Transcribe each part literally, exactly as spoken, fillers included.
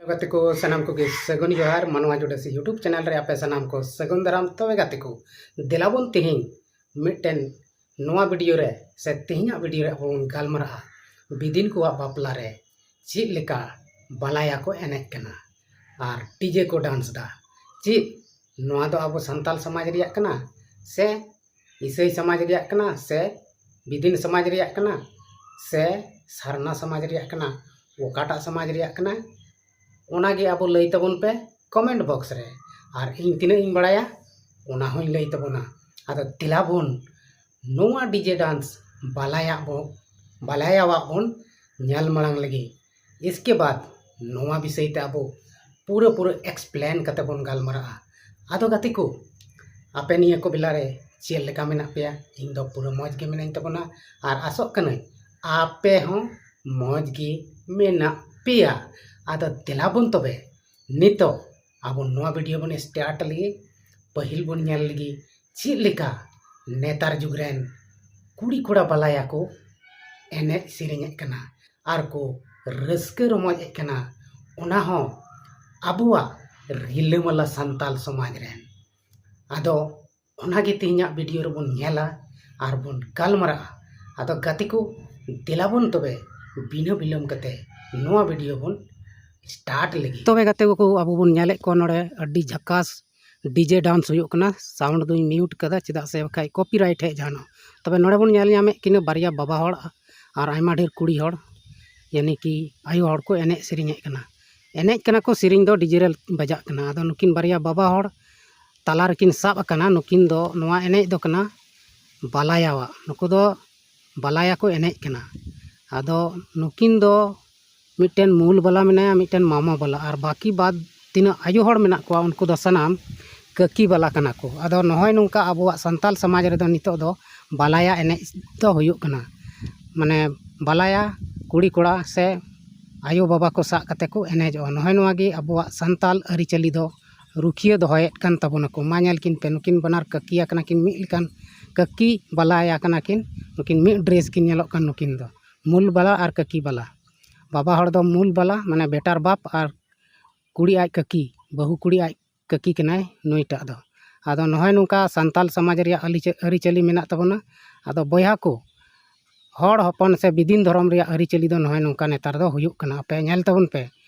ᱜᱟᱛᱮ ᱠᱚ ᱥᱟᱱᱟᱢ ᱠᱚᱜᱮ ᱥᱟᱹᱜᱩᱱ ᱡᱚᱦᱟᱨ᱾ ᱢᱟᱱᱣᱟ ᱡᱩᱰᱟᱹᱥᱤ YouTube ᱪᱮᱱᱮᱞ ᱨᱮ ᱟᱯᱮ ᱥᱟᱱᱟᱢ ᱠᱚ ᱥᱟᱹᱜᱩᱱ ᱫᱟᱨᱟᱢ᱾ ᱛᱚᱵᱮ ᱜᱟᱛᱮ ᱠᱚ, ᱫᱮᱞᱟ ᱵᱚᱱ ᱛᱮᱦᱮᱧ ᱢᱤᱫᱴᱮᱱ ᱱᱚᱣᱟ ᱵᱷᱤᱰᱤᱭᱳ ᱨᱮ ᱥᱮ ᱛᱮᱦᱮᱧᱟᱜ ᱵᱷᱤᱰᱤᱭᱳ ᱨᱮ ᱟᱵᱚ ᱵᱚᱱ ᱜᱟᱞᱢᱟᱨᱟᱜᱼᱟ ᱵᱤᱫᱤᱱ ᱠᱚᱣᱟᱜ ᱵᱟᱯᱞᱟ ᱨᱮ ᱪᱮᱫ ᱞᱮᱠᱟ ᱵᱟᱞᱟᱭᱟ ᱠᱚ ᱮᱱᱮᱡ ᱠᱟᱱᱟ ᱟᱨ ᱰᱤᱡᱮ ᱠᱚ ᱰᱟᱱᱥ ᱫᱟ᱾ ᱪᱮᱫ ᱱᱚᱣᱟ ᱫᱚ ᱟᱵᱚ ᱥᱟᱱᱛᱟᱞ ᱥᱚᱢᱟᱡᱽ ᱨᱮᱭᱟᱜ ᱠᱟᱱᱟ ᱥᱮ ᱤᱥᱟᱹᱭ ᱥᱚᱢᱟᱡᱽ ᱨᱮᱭᱟᱜ ᱠᱟᱱᱟ ᱥᱮ ᱵᱤᱫᱤᱱ ᱥᱚᱢᱟᱡᱽ ᱨᱮᱭᱟᱜ ᱠᱟᱱᱟ ᱥᱮ ᱥᱟᱨᱱᱟ ᱥᱚᱢᱟᱡᱽ ᱨᱮᱭᱟᱜ ᱠᱟᱱᱟ? ᱚᱠᱟᱴᱟᱜ ᱥᱚᱢᱟᱡᱽ ᱨᱮᱭᱟᱜ ᱠᱟᱱᱟ? ᱚᱱᱟᱜᱮ ᱟᱵᱚ ᱞᱟᱹᱭ ᱛᱟᱵᱚᱱ ᱯᱮ ᱠᱚᱢᱮᱱᱴ ᱵᱚᱠᱥ ᱨᱮ, ᱟᱨ ᱤᱧ ᱛᱤᱱᱟᱹᱜ ᱤᱧ ᱵᱟᱲᱟᱭᱟ ᱚᱱᱟ ᱦᱚᱸᱧ ᱞᱟᱹᱭ ᱛᱟᱵᱚᱱᱟ᱾ ᱟᱫᱚ ᱫᱮᱞᱟ ᱵᱚᱱ ᱱᱚᱣᱟ ᱰᱤᱡᱮ ᱰᱟᱱᱥ ᱵᱟᱞᱟᱭᱟᱜ ᱵᱚ ᱵᱟᱞᱟᱭᱟᱣᱟᱜ ᱵᱚᱱ ᱧᱮᱞ ᱢᱟᱲᱟᱝ ᱞᱟᱹᱜᱤᱫ᱾ ᱤᱥᱠᱮ ᱵᱟᱫ ᱱᱚᱣᱟ ᱵᱤᱥᱚᱭ ᱛᱮ ᱟᱵᱚ ᱯᱩᱨᱟᱹ ᱯᱩᱨᱟᱹ ᱮᱠᱥᱯᱞᱮᱱ ᱠᱟᱛᱮ ᱵᱚᱱ ᱜᱟᱞᱢᱟᱨᱟᱜᱼᱟ᱾ ᱟᱫᱚ ᱜᱟᱛᱮ ᱠᱚ, ᱟᱯᱮ ᱱᱤᱭᱟᱹ ᱠᱚ ᱵᱮᱞᱟ ᱨᱮ ᱪᱮᱫ ᱞᱮᱠᱟ ᱢᱮᱱᱟᱜ ᱯᱮᱭᱟ? ᱤᱧ ᱫᱚ ᱯᱩᱨᱟᱹ ᱢᱚᱡᱽ ᱜᱮ ᱢᱮᱱᱟᱹᱧ ᱛᱟᱵᱚᱱᱟ, ᱟᱨ ᱟᱥᱚᱜ ᱠᱟᱹᱱᱟᱹᱧ ᱟᱯᱮ ᱦᱚᱸ ᱢᱚᱡᱽ ᱜᱮ ᱢᱮᱱᱟᱜ ᱯᱮᱭᱟ᱾ ᱟᱫᱚ ᱫᱮᱞᱟ ᱵᱚᱱ ᱛᱚᱵᱮ ᱱᱤᱛᱚᱜ ᱟᱵᱚ ᱱᱚᱣᱟ ᱵᱷᱤᱰᱤᱭᱳ ᱵᱚᱱ ᱥᱴᱟᱨᱴ ᱞᱮᱜᱮ᱾ ᱯᱟᱹᱦᱤᱞ ᱵᱚᱱ ᱧᱮᱞ ᱞᱮᱜᱮ ᱪᱮᱫ ᱞᱮᱠᱟ ᱱᱮᱛᱟᱨ ᱡᱩᱜᱽ ᱨᱮᱱ ᱠᱩᱲᱤ ᱠᱚᱲᱟ ᱵᱟᱞᱟᱭᱟ ᱠᱚ ᱮᱱᱮᱡ ᱥᱮᱨᱮᱧᱮᱫ ᱠᱟᱱᱟ ᱟᱨ ᱠᱚ ᱨᱟᱹᱥᱠᱟᱹ ᱨᱚᱢᱚᱡᱮᱫ ᱠᱟᱱᱟ, ᱚᱱᱟ ᱦᱚᱸ ᱟᱵᱚᱣᱟᱜ ᱨᱤᱞᱟᱹᱢᱟᱞᱟ ᱥᱟᱱᱛᱟᱞ ᱥᱚᱢᱟᱡᱽ ᱨᱮᱱ᱾ ᱟᱫᱚ ᱚᱱᱟᱜᱮ ᱛᱮᱦᱮᱧᱟᱜ ᱵᱷᱤᱰᱤᱭᱳ ᱨᱮᱵᱚᱱ ᱧᱮᱞᱟ ᱟᱨ ᱵᱚᱱ ᱜᱟᱞᱢᱟᱨᱟᱜᱼᱟ᱾ ᱟᱫᱚ ᱜᱟᱛᱮ ᱠᱚ, ᱫᱮᱞᱟ ᱵᱚᱱ ᱛᱚᱵᱮ ᱵᱤᱱᱟᱹ ᱵᱤᱞᱚᱢ ᱠᱟᱛᱮ ᱱᱚᱣᱟ ᱵᱷᱤᱰᱤᱭᱳ ᱵᱚᱱ ᱥᱴᱟᱨᱴ ᱞᱮᱜᱮ᱾ ᱛᱚᱵᱮ ᱜᱟᱛᱮ ᱠᱚ, ᱟᱵᱚ ᱵᱚᱱ ᱧᱮᱞᱮᱫ ᱠᱚᱣᱟ ᱱᱚᱰᱮ ᱟᱹᱰᱤ ᱡᱷᱟᱠᱟᱥ ᱰᱤᱡᱮ ᱰᱟᱱᱥ ᱦᱩᱭᱩᱜ ᱠᱟᱱᱟ᱾ ᱥᱟᱣᱩᱱᱰ ᱫᱩᱧ ᱢᱤᱭᱩᱴ ᱠᱟᱫᱟ, ᱪᱮᱫᱟᱜ ᱥᱮ ᱵᱟᱠᱷᱟᱡ ᱠᱚᱯᱤᱨᱟᱭᱤᱴ ᱦᱮᱡ ᱡᱟᱦᱟᱱᱚᱜ᱾ ᱛᱚᱵᱮ ᱱᱚᱰᱮ ᱵᱚᱱ ᱧᱮᱞ ᱧᱟᱢᱮᱫ ᱠᱤᱱᱟᱹ ᱵᱟᱨᱭᱟ ᱵᱟᱵᱟ ᱦᱚᱲ ᱟᱨ ᱟᱭᱢᱟ ᱰᱷᱮᱨ ᱠᱩᱲᱤ ᱦᱚᱲ, ᱭᱟᱱᱤ ᱠᱤ ᱟᱭᱳ ᱦᱚᱲ ᱠᱚ ᱮᱱᱮᱡ ᱥᱮᱨᱮᱧᱮᱫ ᱠᱟᱱᱟ᱾ ᱮᱱᱮᱡ ᱠᱟᱱᱟ ᱠᱚ, ᱥᱮᱨᱮᱧ ᱫᱚ ᱰᱤᱡᱮ ᱨᱮ ᱵᱟᱡᱟᱜ ᱠᱟᱱᱟ᱾ ᱟᱫᱚ ᱱᱩᱠᱤᱱ ᱵᱟᱨᱭᱟ ᱵᱟᱵᱟ ᱦᱚᱲ ᱛᱟᱞᱟ ᱨᱮᱠᱤᱱ ᱥᱟᱵ ᱟᱠᱟᱱᱟ᱾ ᱱᱩᱠᱤᱱ ᱫᱚ, ᱱᱚᱣᱟ ᱮᱱᱮᱡ ᱫᱚ ᱠᱟᱱᱟ ᱵᱟᱞᱟᱭᱟᱣᱟᱜ᱾ ᱱᱩᱠᱩ ᱫᱚ ᱵᱟᱞᱟᱭᱟ ᱠᱚ ᱮᱱᱮᱡ ᱠᱟᱱᱟ᱾ ᱟᱫᱚ ᱱᱩᱠᱤᱱ ᱫᱚ ᱢᱤᱫᱴᱮᱱ ᱢᱩᱞ ᱵᱟᱞᱟ ᱢᱮᱱᱟᱭᱟ, ᱢᱤᱫᱴᱮᱱ ᱢᱟᱢᱟ ᱵᱟᱞᱟ, ᱟᱨ ᱵᱟᱹᱠᱤ ᱵᱟᱫ ᱛᱤᱱᱟᱹᱜ ᱟᱭᱳ ᱦᱚᱲ ᱢᱮᱱᱟᱜ ᱠᱚᱣᱟ, ᱩᱱᱠᱩ ᱫᱚ ᱥᱟᱱᱟᱢ ᱠᱟᱹᱠᱤ ᱵᱟᱞᱟ ᱠᱟᱱᱟ ᱠᱚ᱾ ᱟᱫᱚ ᱱᱚᱜᱼᱚᱭ ᱱᱚᱝᱠᱟ ᱟᱵᱚᱣᱟᱜ ᱥᱟᱱᱛᱟᱞ ᱥᱚᱢᱟᱡᱽ ᱨᱮᱫᱚ ᱱᱤᱛᱚᱜ ᱫᱚ ᱵᱟᱞᱟᱭᱟ ᱮᱱᱮᱡ ᱫᱚ ᱦᱩᱭᱩᱜ ᱠᱟᱱᱟ᱾ ᱢᱟᱱᱮ ᱵᱟᱞᱟᱭᱟ ᱠᱩᱲᱤ ᱠᱚᱲᱟ ᱥᱮ ᱟᱭᱳ ᱵᱟᱵᱟ ᱠᱚ ᱥᱟᱵ ᱠᱟᱛᱮ ᱠᱚ ᱮᱱᱮᱡᱚᱜᱼᱟ᱾ ᱱᱚᱜᱼᱚᱭ ᱱᱚᱣᱟ ᱜᱮ ᱟᱵᱚᱣᱟᱜ ᱥᱟᱱᱛᱟᱞ ᱟᱹᱨᱤᱪᱟᱹᱞᱤ ᱫᱚ ᱨᱩᱠᱷᱤᱭᱟᱹ ᱫᱚᱦᱚᱭᱮᱫ ᱠᱟᱱ ᱛᱟᱵᱚᱱᱟᱠᱚ᱾ ᱢᱟ ᱧᱮᱞ ᱠᱤᱱ ᱯᱮ, ᱱᱩᱠᱤᱱ ᱵᱟᱱᱟᱨ ᱠᱟᱹᱠᱤᱭᱟ ᱠᱟᱱᱟ ᱠᱤᱱ, ᱢᱤᱫ ᱞᱮᱠᱟᱱ ᱠᱟᱹᱠᱤ ᱵᱟᱞᱟᱭᱟ ᱠᱟᱱᱟ ᱠᱤᱱ᱾ ᱱᱩᱠᱤᱱ ᱢᱤᱫ ᱰᱨᱮᱥ ᱠᱤᱱ ᱧᱮᱞᱚᱜ ᱠᱟᱱ, ᱱᱩᱠᱤᱱ ᱫᱚ ᱢᱩᱞ ᱵᱟᱞᱟ ᱟᱨ ᱠᱟᱹᱠᱤ ᱵᱟᱞᱟ᱾ ᱵᱟᱵᱟ ᱦᱚᱲ ᱫᱚ ᱢᱩᱞ ᱵᱟᱞᱟ, ᱢᱟᱱᱮ ᱵᱮᱴᱟᱨ ᱵᱟᱯ, ᱟᱨ ᱠᱩᱲᱤ ᱟᱡ ᱠᱟᱹᱠᱤ, ᱵᱟᱹᱦᱩ ᱠᱩᱲᱤ ᱟᱡ ᱠᱟᱹᱠᱤ ᱠᱟᱱᱟᱭ ᱱᱩᱭᱴᱟᱜ ᱫᱚ᱾ ᱟᱫᱚ ᱱᱚᱜᱼᱚᱭ ᱱᱚᱝᱠᱟ ᱥᱟᱱᱛᱟᱞ ᱥᱚᱢᱟᱡᱽ ᱨᱮᱭᱟᱜ ᱟᱹᱞᱤᱪᱟᱹ-, ᱟᱹᱨᱤᱪᱟᱹᱞᱤ ᱢᱮᱱᱟᱜ ᱛᱟᱵᱚᱱᱟ᱾ ᱟᱫᱚ ᱵᱚᱭᱦᱟ ᱠᱚ, ᱦᱚᱲ ᱦᱚᱯᱚᱱ ᱥᱮ ᱵᱤᱫᱤᱱ ᱫᱷᱚᱨᱚᱢ ᱨᱮᱭᱟᱜ ᱟᱹᱨᱤᱪᱟᱹᱞᱤ ᱫᱚ ᱱᱚᱜᱼᱚᱭ ᱱᱚᱝᱠᱟ ᱱᱮᱛᱟᱨ ᱫᱚ ᱦᱩᱭᱩᱜ ᱠᱟᱱᱟ᱾ ᱟᱯᱮ ᱧᱮᱞ ᱛᱟᱵᱚᱱ ᱯᱮ,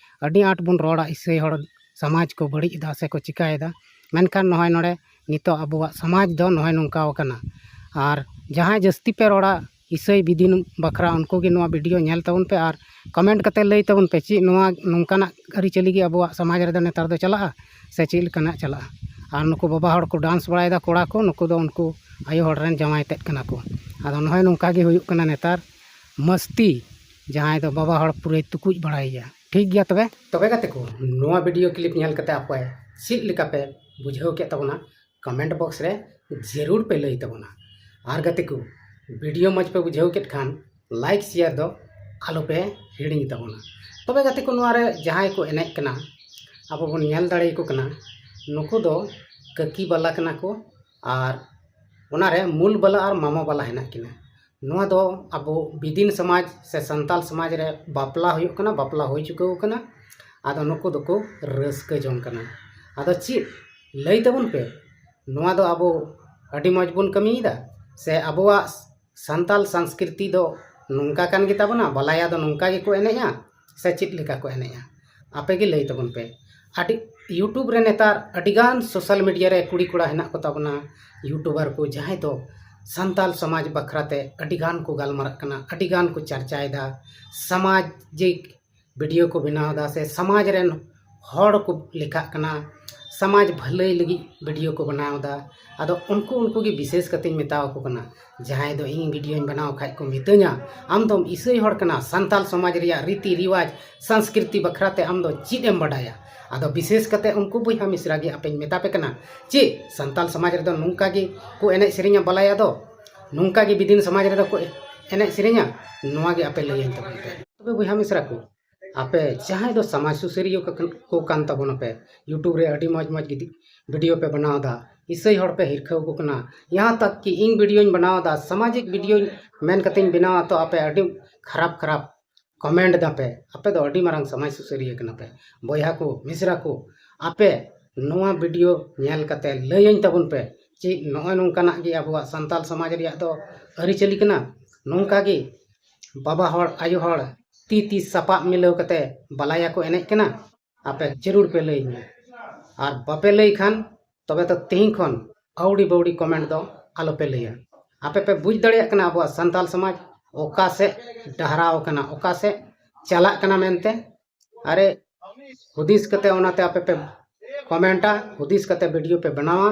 ᱟᱹᱰᱤ ᱟᱸᱴ ᱵᱚᱱ ᱨᱚᱲᱟ, ᱤᱥᱟᱹᱭ ᱦᱚᱲ ᱥᱚᱢᱟᱡᱽ ᱠᱚ ᱵᱟᱹᱲᱤᱡ ᱮᱫᱟ ᱥᱮ ᱠᱚ ᱪᱤᱠᱟᱹᱭᱮᱫᱟ, ᱢᱮᱱᱠᱷᱟᱱ ᱱᱚᱜᱼᱚᱭ ᱱᱚᱰᱮ ᱱᱤᱛᱚᱜ ᱟᱵᱚᱣᱟᱜ ᱥᱚᱢᱟᱡᱽ ᱫᱚ ᱱᱚᱜᱼᱚᱭ ᱱᱚᱝᱠᱟ ᱟᱠᱟᱱᱟ᱾ ᱟᱨ ᱡᱟᱦᱟᱸᱭ ᱡᱟᱹᱥᱛᱤ ᱯᱮ ᱨᱚᱲᱟ ᱤᱥᱟᱹᱭ ᱵᱤᱫᱤᱱ ᱵᱟᱠᱷᱨᱟ, ᱩᱱᱠᱩ ᱜᱮ ᱱᱚᱣᱟ video ᱧᱮᱞ ᱛᱟᱵᱚᱱ ᱯᱮ ᱟᱨ comment ᱠᱟᱛᱮ ᱞᱟᱹᱭ ᱛᱟᱵᱚᱱ ᱯᱮ, ᱪᱮᱫ ᱱᱚᱣᱟ ᱱᱚᱝᱠᱟᱱᱟᱜ ᱟᱹᱨᱤᱪᱟᱹᱞᱤ ᱜᱮ ᱟᱵᱚᱣᱟᱜ ᱥᱚᱢᱟᱡᱽ ᱨᱮᱫᱚ ᱱᱮᱛᱟᱨ ᱫᱚ ᱪᱟᱞᱟᱜᱼᱟ ᱥᱮ ᱪᱮᱫ ᱞᱮᱠᱟᱱᱟᱜ ᱪᱟᱞᱟᱜᱼᱟ? ᱟᱨ ᱱᱩᱠᱩ ᱵᱟᱵᱟ ᱦᱚᱲ ᱠᱚ dance ᱵᱟᱲᱟᱭᱮᱫᱟ, ᱠᱚᱲᱟ ᱠᱚ, ᱱᱩᱠᱩ ᱫᱚ ᱩᱱᱠᱩ ᱟᱭᱳ ᱦᱚᱲ ᱨᱮᱱ ᱡᱟᱶᱟᱭ ᱛᱮᱫ ᱠᱟᱱᱟ ᱠᱚ᱾ ᱟᱫᱚ ᱱᱚᱜᱼᱚᱭ ᱱᱚᱝᱠᱟ ᱜᱮ ᱦᱩᱭᱩᱜ ᱠᱟᱱᱟ ᱱᱮᱛᱟᱨ ᱢᱟᱹᱥᱛᱤ, ᱡᱟᱦᱟᱸᱭ ᱫᱚ ᱵᱟᱵᱟ ᱦᱚᱲ ᱯᱩᱨᱟᱹᱭ ᱛᱩᱠᱩᱡ ᱵᱟᱲᱟᱭᱮᱭᱟ᱾ ᱴᱷᱤᱠ ᱜᱮᱭᱟ ᱛᱚᱵᱮ? ᱛᱚᱵᱮ ᱜᱟᱛᱮ ᱠᱚ, ᱱᱚᱣᱟ video clip ᱧᱮᱞ ᱠᱟᱛᱮ ᱟᱯᱮ ᱪᱮᱫ ᱞᱮᱠᱟ ᱯᱮ ᱵᱩᱡᱷᱟᱹᱣ ᱠᱮᱫ ᱛᱟᱵᱚᱱᱟ, comment box ᱨᱮ ᱡᱟᱹᱨᱩᱲ ᱯᱮ ᱞᱟᱹᱭ ᱛᱟᱵᱚᱱᱟ᱾ ᱟᱨ ᱜᱟᱛᱮ ᱠᱚ, video ᱢᱚᱡᱽ ᱯᱮ ᱵᱩᱡᱷᱟᱹᱣ ᱠᱮᱫ ᱠᱷᱟᱱ like share ᱫᱚ ᱟᱞᱚ ᱯᱮ ᱦᱤᱲᱤᱧ ᱛᱟᱵᱚᱱᱟ᱾ ᱛᱚᱵᱮ ᱜᱟᱛᱮ ᱠᱚ, ᱱᱚᱣᱟ ᱨᱮ ᱡᱟᱦᱟᱸᱭ ᱠᱚ ᱮᱱᱮᱡ ᱠᱟᱱᱟ, ᱟᱵᱚ ᱵᱚᱱ ᱧᱮᱞ ᱫᱟᱲᱮᱭᱟᱠᱚ ᱠᱟᱱᱟ, ᱱᱩᱠᱩ ᱫᱚ ᱠᱟᱹᱠᱤ ᱵᱟᱞᱟ ᱠᱟᱱᱟ ᱠᱚ ᱟᱨ ᱚᱱᱟ ᱨᱮ ᱢᱩᱞ ᱵᱟᱞᱟ ᱟᱨ ᱢᱟᱢᱟ ᱵᱟᱞᱟ ᱦᱮᱱᱟᱜ ᱠᱤᱱᱟ᱾ ᱱᱚᱣᱟ ᱫᱚ ᱟᱵᱚ ᱵᱤᱫᱤᱱ ᱥᱚᱢᱟᱡᱽ ᱥᱮ ᱥᱟᱱᱛᱟᱞ ᱥᱚᱢᱟᱡᱽ ᱨᱮ ᱵᱟᱯᱞᱟ ᱦᱩᱭᱩᱜ ᱠᱟᱱᱟ, ᱵᱟᱯᱞᱟ ᱦᱩᱭ ᱪᱩᱠᱟᱹᱣ ᱠᱟᱱᱟ᱾ ᱟᱫᱚ ᱱᱩᱠᱩ ᱫᱚᱠᱚ ᱨᱟᱹᱥᱠᱟᱹ ᱡᱚᱝ ᱠᱟᱱᱟ᱾ ᱟᱫᱚ ᱪᱮᱫ ᱞᱟᱹᱭ ᱛᱟᱵᱚᱱ ᱯᱮ, ᱱᱚᱣᱟ ᱫᱚ ᱟᱵᱚ ᱟᱹᱰᱤ ᱢᱚᱡᱽ ᱵᱚᱱ ᱠᱟᱹᱢᱤᱭᱮᱫᱟ ᱥᱮ ᱟᱵᱚᱣᱟᱜ ᱥᱟᱱᱛᱟᱞ ᱥᱚᱝᱥᱠᱨᱤᱛᱤ ᱫᱚ ᱱᱚᱝᱠᱟ ᱠᱟᱱ ᱜᱮᱛᱟ ᱵᱚᱱᱟ, ᱵᱟᱞᱟᱭᱟ ᱫᱚ ᱱᱚᱝᱠᱟ ᱜᱮᱠᱚ ᱮᱱᱮᱡᱼᱟ ᱥᱮ ᱪᱮᱫ ᱞᱮᱠᱟ ᱠᱚ ᱮᱱᱮᱡᱼᱟ? ᱟᱯᱮ ᱜᱮ ᱞᱟᱹᱭ ᱛᱟᱵᱚᱱ ᱯᱮ᱾ ᱟᱹᱰᱤ YouTube ᱨᱮ ᱱᱮᱛᱟᱨ ᱟᱹᱰᱤᱜᱟᱱ social media ᱨᱮ ᱠᱩᱲᱤ ᱠᱚᱲᱟ ᱦᱮᱱᱟᱜ ᱠᱚ ᱛᱟᱵᱚᱱᱟ, YouTuber ᱠᱚ, ᱡᱟᱦᱟᱸᱭ ᱫᱚ ᱥᱟᱱᱛᱟᱞ ᱥᱚᱢᱟᱡᱽ ᱵᱟᱠᱷᱨᱟ ᱛᱮ ᱟᱹᱰᱤᱜᱟᱱ ᱠᱚ ᱜᱟᱞᱢᱟᱨᱟᱜ ᱠᱟᱱᱟ, ᱟᱹᱰᱤᱜᱟᱱ ᱠᱚ ᱪᱟᱨᱪᱟᱭᱮᱫᱟ, ᱥᱟᱢᱟᱡᱤᱠ video ᱠᱚ ᱵᱮᱱᱟᱣ ᱮᱫᱟ ᱥᱮ ᱥᱚᱢᱟᱡᱽ ᱨᱮᱱ ᱦᱚᱲ ᱠᱚ ᱞᱮᱠᱷᱟᱜ ᱠᱟᱱᱟ, ᱥᱚᱢᱟᱡᱽ ᱵᱷᱟᱹᱞᱟᱹᱭ ᱞᱟᱹᱜᱤᱫ video ᱠᱚ ᱵᱮᱱᱟᱣ ᱮᱫᱟ᱾ ᱟᱫᱚ ᱩᱱᱠᱩ, ᱩᱱᱠᱩ ᱜᱮ ᱵᱤᱥᱮᱥ ᱠᱟᱛᱮᱧ ᱢᱮᱛᱟ ᱟᱠᱚ ᱠᱟᱱᱟ, ᱡᱟᱦᱟᱸᱭ ᱫᱚ ᱤᱧ videoᱧ ᱵᱮᱱᱟᱣ ᱠᱷᱟᱡ ᱠᱚ ᱢᱤᱛᱟᱹᱧᱟ, "ᱟᱢ ᱫᱚᱢ ᱤᱥᱟᱹᱭ ᱦᱚᱲ ᱠᱟᱱᱟ, ᱥᱟᱱᱛᱟᱞ ᱥᱚᱢᱟᱡᱽ ᱨᱮᱭᱟᱜ ᱨᱤᱛᱤ ᱨᱤᱣᱟᱡᱽ ᱥᱚᱝᱥᱠᱨᱤᱛᱤ ᱵᱟᱠᱷᱨᱟ ᱛᱮ ᱟᱢ ᱫᱚ ᱪᱮᱫ ᱮᱢ ᱵᱟᱰᱟᱭᱟ?" ᱟᱫᱚ ᱵᱤᱥᱮᱥ ᱠᱟᱛᱮ ᱩᱱᱠᱩ ᱵᱚᱭᱦᱟ ᱢᱤᱥᱨᱟ ᱜᱮ ᱟᱯᱮᱧ ᱢᱮᱛᱟ ᱯᱮ ᱠᱟᱱᱟ, ᱪᱮᱫ ᱥᱟᱱᱛᱟᱞ ᱥᱚᱢᱟᱡᱽ ᱨᱮᱫᱚ ᱱᱚᱝᱠᱟ ᱜᱮ ᱠᱚ ᱮᱱᱮᱡ ᱥᱮᱨᱮᱧᱟ ᱵᱟᱞᱟᱭᱟ ᱫᱚ, ᱱᱚᱝᱠᱟ ᱜᱮ ᱵᱤᱫᱤᱱ ᱥᱚᱢᱟᱡᱽ ᱨᱮᱫᱚ ᱠᱚ ᱮᱱᱮᱡ ᱥᱮᱨᱮᱧᱟ? ᱱᱚᱣᱟ ᱜᱮ ᱟᱯᱮ ᱞᱟᱹᱭᱟᱹᱧ ᱛᱟᱵᱚᱱ ᱯᱮ᱾ ᱛᱚᱵᱮ ᱵᱚᱭᱦᱟ ᱢᱤᱥᱨᱟ ᱠᱚ, ᱟᱯᱮ ᱡᱟᱦᱟᱸᱭ ᱫᱚ ᱥᱚᱢᱟᱡᱽ ᱥᱩᱥᱟᱹᱨᱤᱭᱟᱹ ᱠᱚ ᱠᱟᱱ, ᱠᱚ ᱠᱟᱱ ᱛᱟᱵᱚᱱᱟᱯᱮ, YouTube ᱨᱮ ᱟᱹᱰᱤ ᱢᱚᱡᱽ ᱢᱚᱡᱽ ᱜᱤᱫᱤ-, video ᱯᱮ ᱵᱮᱱᱟᱣ ᱮᱫᱟ, ᱤᱥᱟᱹᱭ ᱦᱚᱲ ᱯᱮ ᱦᱤᱨᱠᱷᱟᱹᱣ ᱟᱠᱚ ᱠᱟᱱᱟ, ᱭᱟᱦᱟᱸ ᱛᱟᱠ ᱠᱤ ᱤᱧ videoᱧ ᱵᱮᱱᱟᱣ ᱮᱫᱟ, ᱥᱟᱢᱟᱡᱤᱠ videoᱧ ᱢᱮᱱ ᱠᱟᱛᱮᱧ ᱵᱮᱱᱟᱣᱟ, ᱛᱚ ᱟᱯᱮ ᱟᱹᱰᱤ ᱠᱷᱟᱨᱟᱯ ᱠᱷᱟᱨᱟᱯ ᱠᱚᱢᱮᱱᱴ ᱫᱟᱯᱮ, ᱟᱯᱮ ᱫᱚ ᱟᱹᱰᱤ ᱢᱟᱨᱟᱝ ᱥᱚᱢᱟᱡᱽ ᱥᱩᱥᱟᱹᱨᱤᱭᱟᱹ ᱠᱟᱱᱟ ᱯᱮ᱾ ᱵᱚᱭᱦᱟ ᱠᱚ, ᱢᱤᱥᱨᱟ ᱠᱚ, ᱟᱯᱮ ᱱᱚᱣᱟ ᱵᱷᱤᱰᱤᱭᱳ ᱧᱮᱞ ᱠᱟᱛᱮ ᱞᱟᱹᱭᱟᱹᱧ ᱛᱟᱵᱚᱱ ᱯᱮ, ᱪᱮᱫ ᱱᱚᱜᱼᱚᱭ ᱱᱚᱝᱠᱟᱱᱟᱜ ᱜᱮ ᱟᱵᱚᱣᱟᱜ ᱥᱟᱱᱛᱟᱞ ᱥᱚᱢᱟᱡᱽ ᱨᱮᱭᱟᱜ ᱫᱚ ᱟᱹᱨᱤᱪᱟᱹᱞᱤ ᱠᱟᱱᱟ? ᱱᱚᱝᱠᱟ ᱜᱮ ᱵᱟᱵᱟ ᱦᱚᱲ, ᱟᱭᱳ ᱦᱚᱲ ᱛᱤ ᱛᱤ ᱥᱟᱯᱟᱵ ᱢᱤᱞᱟᱹᱣ ᱠᱟᱛᱮ ᱵᱟᱞᱟᱭᱟ ᱠᱚ ᱮᱱᱮᱡ ᱠᱟᱱᱟ? ᱟᱯᱮ ᱡᱟᱹᱨᱩᱲ ᱯᱮ ᱞᱟᱹᱭᱟᱹᱧᱟ᱾ ᱟᱨ ᱵᱟᱯᱮ ᱞᱟᱹᱭ ᱠᱷᱟᱱ ᱛᱚᱵᱮ ᱛᱚ ᱛᱮᱦᱮᱧ ᱠᱷᱚᱱ ᱟᱹᱣᱲᱤ ᱵᱟᱹᱣᱲᱤ ᱠᱚᱢᱮᱱᱴ ᱫᱚ ᱟᱞᱚᱯᱮ ᱞᱟᱹᱭᱟ᱾ ᱟᱯᱮ ᱯᱮ ᱵᱩᱡᱽ ᱫᱟᱲᱮᱭᱟᱜ ᱠᱟᱱᱟ ᱟᱵᱚᱣᱟᱜ ᱥᱟᱱᱛᱟᱞ ᱥᱚᱢᱟᱡᱽ ᱚᱠᱟ ᱥᱮᱫ ᱰᱟᱦᱨᱟᱣ ᱠᱟᱱᱟ, ᱚᱠᱟ ᱥᱮᱫ ᱪᱟᱞᱟᱜ ᱠᱟᱱᱟ ᱢᱮᱱᱛᱮ᱾ ᱟᱨᱮ ᱦᱩᱫᱤᱥ ᱠᱟᱛᱮ ᱚᱱᱟᱛᱮ ᱟᱯᱮ ᱯᱮ ᱠᱚᱢᱮᱱᱴᱟ, ᱦᱩᱫᱤᱥ ᱠᱟᱛᱮ ᱵᱷᱤᱰᱤᱭᱳ ᱯᱮ ᱵᱮᱱᱟᱣᱟ᱾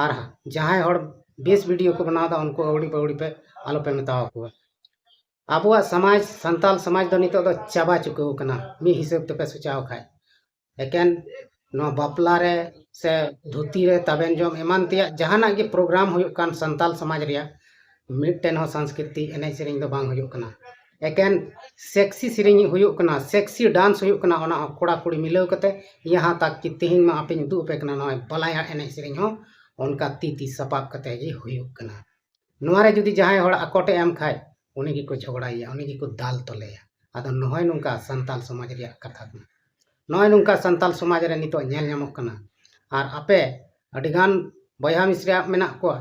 ᱟᱨ ᱡᱟᱦᱟᱸᱭ ᱦᱚᱲ ᱵᱮᱥ ᱵᱷᱤᱰᱤᱭᱳ ᱠᱚ ᱵᱮᱱᱟᱣ ᱮᱫᱟ ᱩᱱᱠᱩ ᱟᱹᱣᱲᱤ ᱵᱟᱹᱣᱲᱤ ᱯᱮ ᱟᱞᱚᱯᱮ ᱢᱮᱛᱟᱣ ᱠᱚᱣᱟ᱾ ᱟᱵᱚᱣᱟᱜ ᱥᱚᱢᱟᱡᱽ, ᱥᱟᱱᱛᱟᱞ ᱥᱚᱢᱟᱡᱽ ᱫᱚ ᱱᱤᱛᱚᱜ ᱫᱚ ᱪᱟᱵᱟ ᱪᱩᱠᱟᱹᱣ ᱠᱟᱱᱟ ᱢᱤᱫ ᱦᱤᱥᱟᱹᱵ ᱛᱮᱯᱮ ᱥᱚᱪᱟᱣ ᱠᱷᱟᱡ᱾ ᱮᱠᱮᱱ ᱱᱚᱣᱟ ᱵᱟᱯᱞᱟ ᱨᱮ ᱥᱮ ᱫᱷᱩᱛᱤ ᱨᱮ ᱛᱟᱵᱮᱱ ᱡᱚᱢ ᱮᱢᱟᱱ ᱛᱮᱭᱟᱜ ᱡᱟᱦᱟᱱᱟᱜ ᱜᱮ ᱯᱨᱳᱜᱨᱟᱢ ᱦᱩᱭᱩᱜ ᱠᱟᱱ ᱥᱟᱱᱛᱟᱞ ᱥᱚᱢᱟᱡᱽ ᱨᱮᱭᱟᱜ, ᱢᱤᱫᱴᱮᱱ ᱦᱚᱸ ᱥᱟᱝᱥᱠᱨᱤᱛᱤ ᱮᱱᱮᱡ ᱥᱮᱨᱮᱧ ᱫᱚ ᱵᱟᱝ ᱦᱩᱭᱩᱜ ᱠᱟᱱᱟ᱾ ᱮᱠᱮᱱ ᱥᱮᱠᱥᱤ ᱥᱮᱨᱮᱧ ᱦᱩᱭᱩᱜ ᱠᱟᱱᱟ, ᱥᱮᱠᱥᱤ ᱰᱟᱱᱥ ᱦᱩᱭᱩᱜ ᱠᱟᱱᱟ, ᱚᱱᱟ ᱦᱚᱸ ᱠᱚᱲᱟ ᱠᱩᱲᱤ ᱢᱤᱞᱟᱹᱣ ᱠᱟᱛᱮ᱾ ᱭᱟᱦᱟᱸ ᱛᱟᱠ ᱠᱤ ᱛᱮᱦᱮᱧ ᱢᱟ ᱟᱯᱮᱧ ᱩᱫᱩᱜ ᱟᱯᱮ ᱠᱟᱱᱟ, ᱱᱚᱜᱼᱚᱭ ᱵᱟᱞᱟᱭᱟ ᱮᱱᱮᱡ ᱥᱮᱨᱮᱧ ᱦᱚᱸ ᱚᱱᱠᱟ ᱛᱤ ᱛᱤ ᱥᱟᱯᱟᱵ ᱠᱟᱛᱮ ᱜᱮ ᱦᱩᱭᱩᱜ ᱠᱟᱱᱟ᱾ ᱱᱚᱣᱟ ᱨᱮ ᱡᱩᱫᱤ ᱡᱟᱦᱟᱸᱭ ᱦᱚᱲ ᱟᱠᱚᱴ ᱮ ᱮᱢ ᱠᱷᱟᱡ, ᱩᱱᱤ ᱜᱮᱠᱚ ᱡᱷᱚᱜᱽᱲᱟᱭᱮᱭᱟ, ᱩᱱᱤ ᱜᱮᱠᱚ ᱫᱟᱞ ᱛᱚᱞᱮᱭᱟ᱾ ᱟᱫᱚ ᱱᱚᱜᱼᱚᱭ ᱱᱚᱝᱠᱟ ᱥᱟᱱᱛᱟᱞ ᱥᱚᱢᱟᱡᱽ ᱨᱮᱭᱟᱜ ᱠᱟᱛᱷᱟ ᱠᱟᱱᱟ᱾ ᱱᱚᱜᱼᱚᱭ ᱱᱚᱝᱠᱟ ᱥᱟᱱᱛᱟᱞ ᱥᱚᱢᱟᱡᱽ ᱨᱮ ᱱᱤᱛᱚᱜ ᱧᱮᱞ ᱧᱟᱢᱚᱜ ᱠᱟᱱᱟ᱾ ᱟᱨ ᱟᱯᱮ ᱟᱹᱰᱤᱜᱟᱱ ᱵᱚᱭᱦᱟ ᱢᱤᱥᱨᱟ ᱢᱮᱱᱟᱜ ᱠᱚᱣᱟ,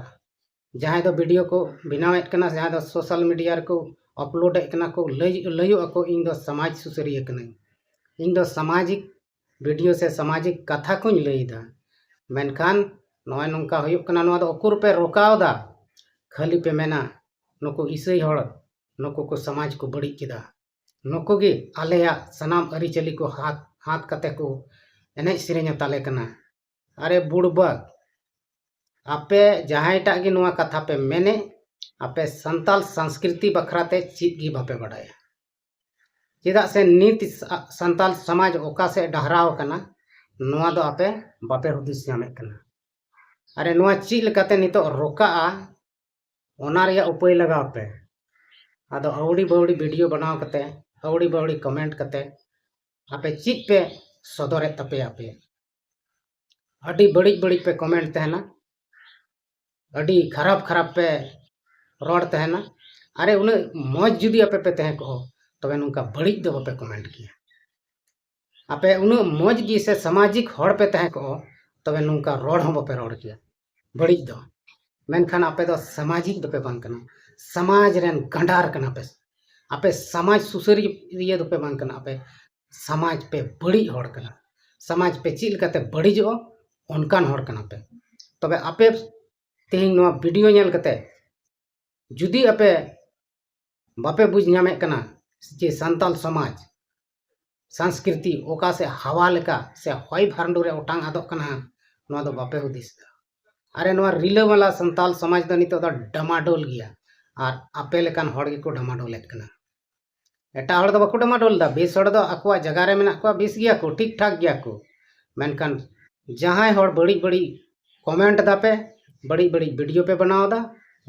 ᱡᱟᱦᱟᱸᱭ ᱫᱚ ᱵᱷᱤᱰᱤᱭᱳ ᱠᱚ ᱵᱮᱱᱟᱣᱮᱫ ᱠᱟᱱᱟ, ᱡᱟᱦᱟᱸᱭ ᱫᱚ ᱥᱳᱥᱟᱞ ᱢᱤᱰᱤᱭᱟ ᱨᱮᱠᱚ ᱟᱯᱞᱳᱰᱮᱫ ᱠᱟᱱᱟ ᱠᱚ, ᱞᱟᱹᱭ, ᱞᱟᱹᱭᱚᱜ ᱟᱠᱚ, "ᱤᱧ ᱫᱚ ᱥᱚᱢᱟᱡᱽ ᱥᱩᱥᱟᱹᱨᱤᱭᱟᱹ ᱠᱟᱹᱱᱟᱹᱧ, ᱤᱧ ᱫᱚ ᱥᱟᱢᱟᱡᱤᱠ ᱵᱷᱤᱰᱤᱭᱳ ᱥᱮ ᱥᱟᱢᱟᱡᱤᱠ ᱠᱟᱛᱷᱟ ᱠᱚᱧ ᱞᱟᱹᱭᱫᱟ᱾" ᱢᱮᱱᱠᱷᱟᱱ ᱱᱚᱜᱼᱚᱭ ᱱᱚᱝᱠᱟ ᱦᱩᱭᱩᱜ ᱠᱟᱱᱟ, ᱱᱚᱣᱟ ᱫᱚ ᱩᱠᱩᱨ ᱯᱮ ᱨᱚᱠᱟᱣ ᱫᱟ? ᱠᱷᱟᱹᱞᱤ ᱯᱮ ᱢᱮᱱᱟ, "ᱱᱩᱠᱩ ᱤᱥᱟᱹᱭ ᱦᱚᱲ, ᱱᱩᱠᱩ ᱠᱚ ᱥᱚᱢᱟᱡᱽ ᱠᱚ ᱵᱟᱹᱲᱤᱡ ᱠᱮᱫᱟ, ᱱᱩᱠᱩ ᱜᱮ ᱟᱞᱮᱭᱟᱜ ᱥᱟᱱᱟᱢ ᱟᱹᱨᱤᱪᱟᱹᱞᱤ ᱠᱚ ᱦᱟᱛ, ᱦᱟᱛ ᱠᱟᱛᱮ ᱠᱚ ᱮᱱᱮᱡ ᱥᱮᱨᱮᱧ ᱟᱛᱟᱞᱮ ᱠᱟᱱᱟ᱾" ᱟᱨᱮ ᱵᱩᱲᱵᱟᱠ, ᱟᱯᱮ ᱡᱟᱦᱟᱸᱭᱴᱟᱜ ᱜᱮ ᱱᱚᱣᱟ ᱠᱟᱛᱷᱟ ᱯᱮ ᱢᱮᱱᱮᱫ, ᱟᱯᱮ ᱥᱟᱱᱛᱟᱞ ᱥᱚᱝᱥᱠᱨᱤᱛᱤ ᱵᱟᱠᱷᱨᱟ ᱛᱮ ᱪᱮᱫ ᱜᱮ ᱵᱟᱯᱮ ᱵᱟᱰᱟᱭᱟ᱾ ᱪᱮᱫᱟᱜ ᱥᱮ ᱱᱤᱛ ᱥᱟ-, ᱥᱟᱱᱛᱟᱞ ᱥᱚᱢᱟᱡᱽ ᱚᱠᱟ ᱥᱮᱫ ᱰᱟᱦᱨᱟᱣ ᱟᱠᱟᱱᱟ, ᱱᱚᱣᱟ ᱫᱚ ᱟᱯᱮ ᱵᱟᱯᱮ ᱦᱩᱫᱤᱥ ᱧᱟᱢᱮᱫ ᱠᱟᱱᱟ᱾ ᱟᱨᱮ ᱱᱚᱣᱟ ᱪᱮᱫ ᱞᱮᱠᱟᱛᱮ ᱱᱤᱛᱚᱜ ᱨᱚᱠᱟᱜᱼᱟ, ᱚᱱᱟ ᱨᱮᱭᱟᱜ ᱩᱯᱟᱹᱭ ᱞᱟᱜᱟᱣ ᱯᱮ᱾ ᱟᱫᱚ ᱟᱹᱣᱲᱤ ᱵᱟᱹᱣᱲᱤ ᱵᱷᱤᱰᱤᱭᱳ ᱵᱮᱱᱟᱣ ᱠᱟᱛᱮ, ᱟᱹᱣᱲᱤ ᱵᱟᱹᱣᱲᱤ ᱠᱚᱢᱮᱱᱴ ᱠᱟᱛᱮ ᱟᱯᱮ ᱪᱮᱫ ᱯᱮ ᱥᱚᱫᱚᱨᱮᱫ ᱛᱟᱯᱮᱭᱟ? ᱟᱯᱮ ᱟᱹᱰᱤ ᱵᱟᱹᱲᱤᱡ ᱵᱟᱹᱲᱤᱡ ᱯᱮ ᱠᱚᱢᱮᱱᱴ ᱛᱟᱦᱮᱱᱟ, ᱟᱹᱰᱤ ᱠᱷᱟᱨᱟᱯ ᱠᱷᱟᱨᱟᱯ ᱯᱮ ᱨᱚᱲ ᱛᱟᱦᱮᱱᱟ᱾ ᱟᱨᱮ ᱩᱱᱟᱹᱜ ᱢᱚᱡᱽ ᱡᱩᱫᱤ ᱟᱯᱮ ᱯᱮ ᱛᱟᱦᱮᱸ ᱠᱚᱜᱼᱟ, ᱛᱚᱵᱮ ᱱᱚᱝᱠᱟ ᱵᱟᱹᱲᱤᱡ ᱫᱚ ᱵᱟᱯᱮ ᱠᱚᱢᱮᱱᱴ ᱠᱮᱭᱟ᱾ ᱟᱯᱮ ᱩᱱᱟᱹᱜ ᱢᱚᱡᱽ ᱜᱮ ᱥᱮ ᱥᱟᱢᱟᱡᱤᱠ ᱦᱚᱲ ᱯᱮ ᱛᱟᱦᱮᱸ ᱠᱚᱜᱼᱟ, ᱛᱚᱵᱮ ᱱᱚᱝᱠᱟ ᱨᱚᱲ ᱦᱚᱸ ᱵᱟᱯᱮ ᱨᱚᱲ ᱠᱮᱭᱟ ᱵᱟᱹᱲᱤᱡ ᱫᱚ᱾ ᱢᱮᱱᱠᱷᱟᱱ ᱟᱯᱮ ᱫᱚ ᱥᱟᱢᱟᱡᱤᱠ ᱫᱚᱯᱮ ᱵᱟᱝ ᱠᱟᱱᱟ, ᱥᱚᱢᱟᱡᱽ ᱨᱮᱱ ᱜᱟᱸᱰᱟᱨ ᱠᱟᱱᱟ ᱯᱮ᱾ ᱟᱯᱮ ᱥᱚᱢᱟᱡᱽ ᱥᱩᱥᱟᱹᱨᱤᱭᱟᱹ ᱫᱚᱯᱮ ᱵᱟᱝ ᱠᱟᱱᱟ, ᱟᱯᱮ ᱥᱚᱢᱟᱡᱽ ᱯᱮ ᱵᱟᱹᱲᱤᱡ ᱦᱚᱲ ᱠᱟᱱᱟ᱾ ᱥᱚᱢᱟᱡᱽ ᱯᱮ ᱪᱮᱫ ᱞᱮᱠᱟᱛᱮ ᱵᱟᱹᱲᱤᱡᱚᱜᱼᱟ, ᱚᱱᱠᱟᱱ ᱦᱚᱲ ᱠᱟᱱᱟ ᱯᱮ᱾ ᱛᱚᱵᱮ ᱟᱯᱮ ᱛᱮᱦᱮᱧ ᱱᱚᱣᱟ ᱵᱷᱤᱰᱤᱭᱳ ᱧᱮᱞ ᱠᱟᱛᱮ ᱡᱩᱫᱤ ᱟᱯᱮ ᱵᱟᱯᱮ ᱵᱩᱡᱽ ᱧᱟᱢᱮᱫ ᱠᱟᱱᱟ ᱡᱮ ᱥᱟᱱᱛᱟᱞ ᱥᱚᱢᱟᱡᱽ ᱥᱚᱝᱥᱠᱨᱤᱛᱤ ᱚᱠᱟ ᱥᱮ ᱦᱟᱣᱟ ᱞᱮᱠᱟ ᱥᱮ ᱦᱚᱭ ᱵᱷᱟᱨᱰᱩ ᱨᱮ ᱚᱴᱟᱝ ᱟᱫᱚᱜ ᱠᱟᱱᱟ, ᱱᱚᱣᱟ ᱫᱚ ᱵᱟᱯᱮ ᱦᱩᱫᱤᱥ ᱮᱫᱟ᱾ ᱟᱨᱮ, ᱱᱚᱣᱟ ᱨᱤᱞᱟᱹᱢᱟᱞᱟ ᱥᱟᱱᱛᱟᱞ ᱥᱚᱢᱟᱡᱽ ᱫᱚ ᱱᱤᱛᱚᱜ ᱫᱚ ᱰᱟᱢᱟᱰᱳᱞ ᱜᱮᱭᱟ, ᱟᱨ ᱟᱯᱮ ᱞᱮᱠᱟᱱ ᱦᱚᱲ ᱜᱮᱠᱚ ᱰᱟᱢᱟᱰᱳᱞᱮᱫ ᱠᱟᱱᱟ᱾ ᱮᱴᱟᱜ ᱦᱚᱲ ᱫᱚ ᱵᱟᱠᱚ ᱰᱟᱢᱟᱰᱳᱞ ᱮᱫᱟ, ᱵᱮᱥ ᱦᱚᱲ ᱫᱚ ᱟᱠᱚᱣᱟᱜ ᱡᱟᱭᱜᱟ ᱨᱮ ᱢᱮᱱᱟᱜ ᱠᱚᱣᱟ, ᱵᱮᱥ ᱜᱮᱭᱟ ᱠᱚ, ᱴᱷᱤᱠ ᱴᱷᱟᱠ ᱜᱮᱭᱟ ᱠᱚ᱾ ᱢᱮᱱᱠᱷᱟᱱ ᱡᱟᱦᱟᱸᱭ ᱦᱚᱲ ᱵᱟᱹᱲᱤᱡ ᱵᱟᱹᱲᱤᱡ ᱠᱚᱢᱮᱱᱴ ᱫᱟᱯᱮ, ᱵᱟᱹᱲᱤᱡ ᱵᱟᱹᱲᱤᱡ ᱵᱷᱤᱰᱤᱭᱳ ᱯᱮ ᱵᱮᱱᱟᱣ ᱮᱫᱟ,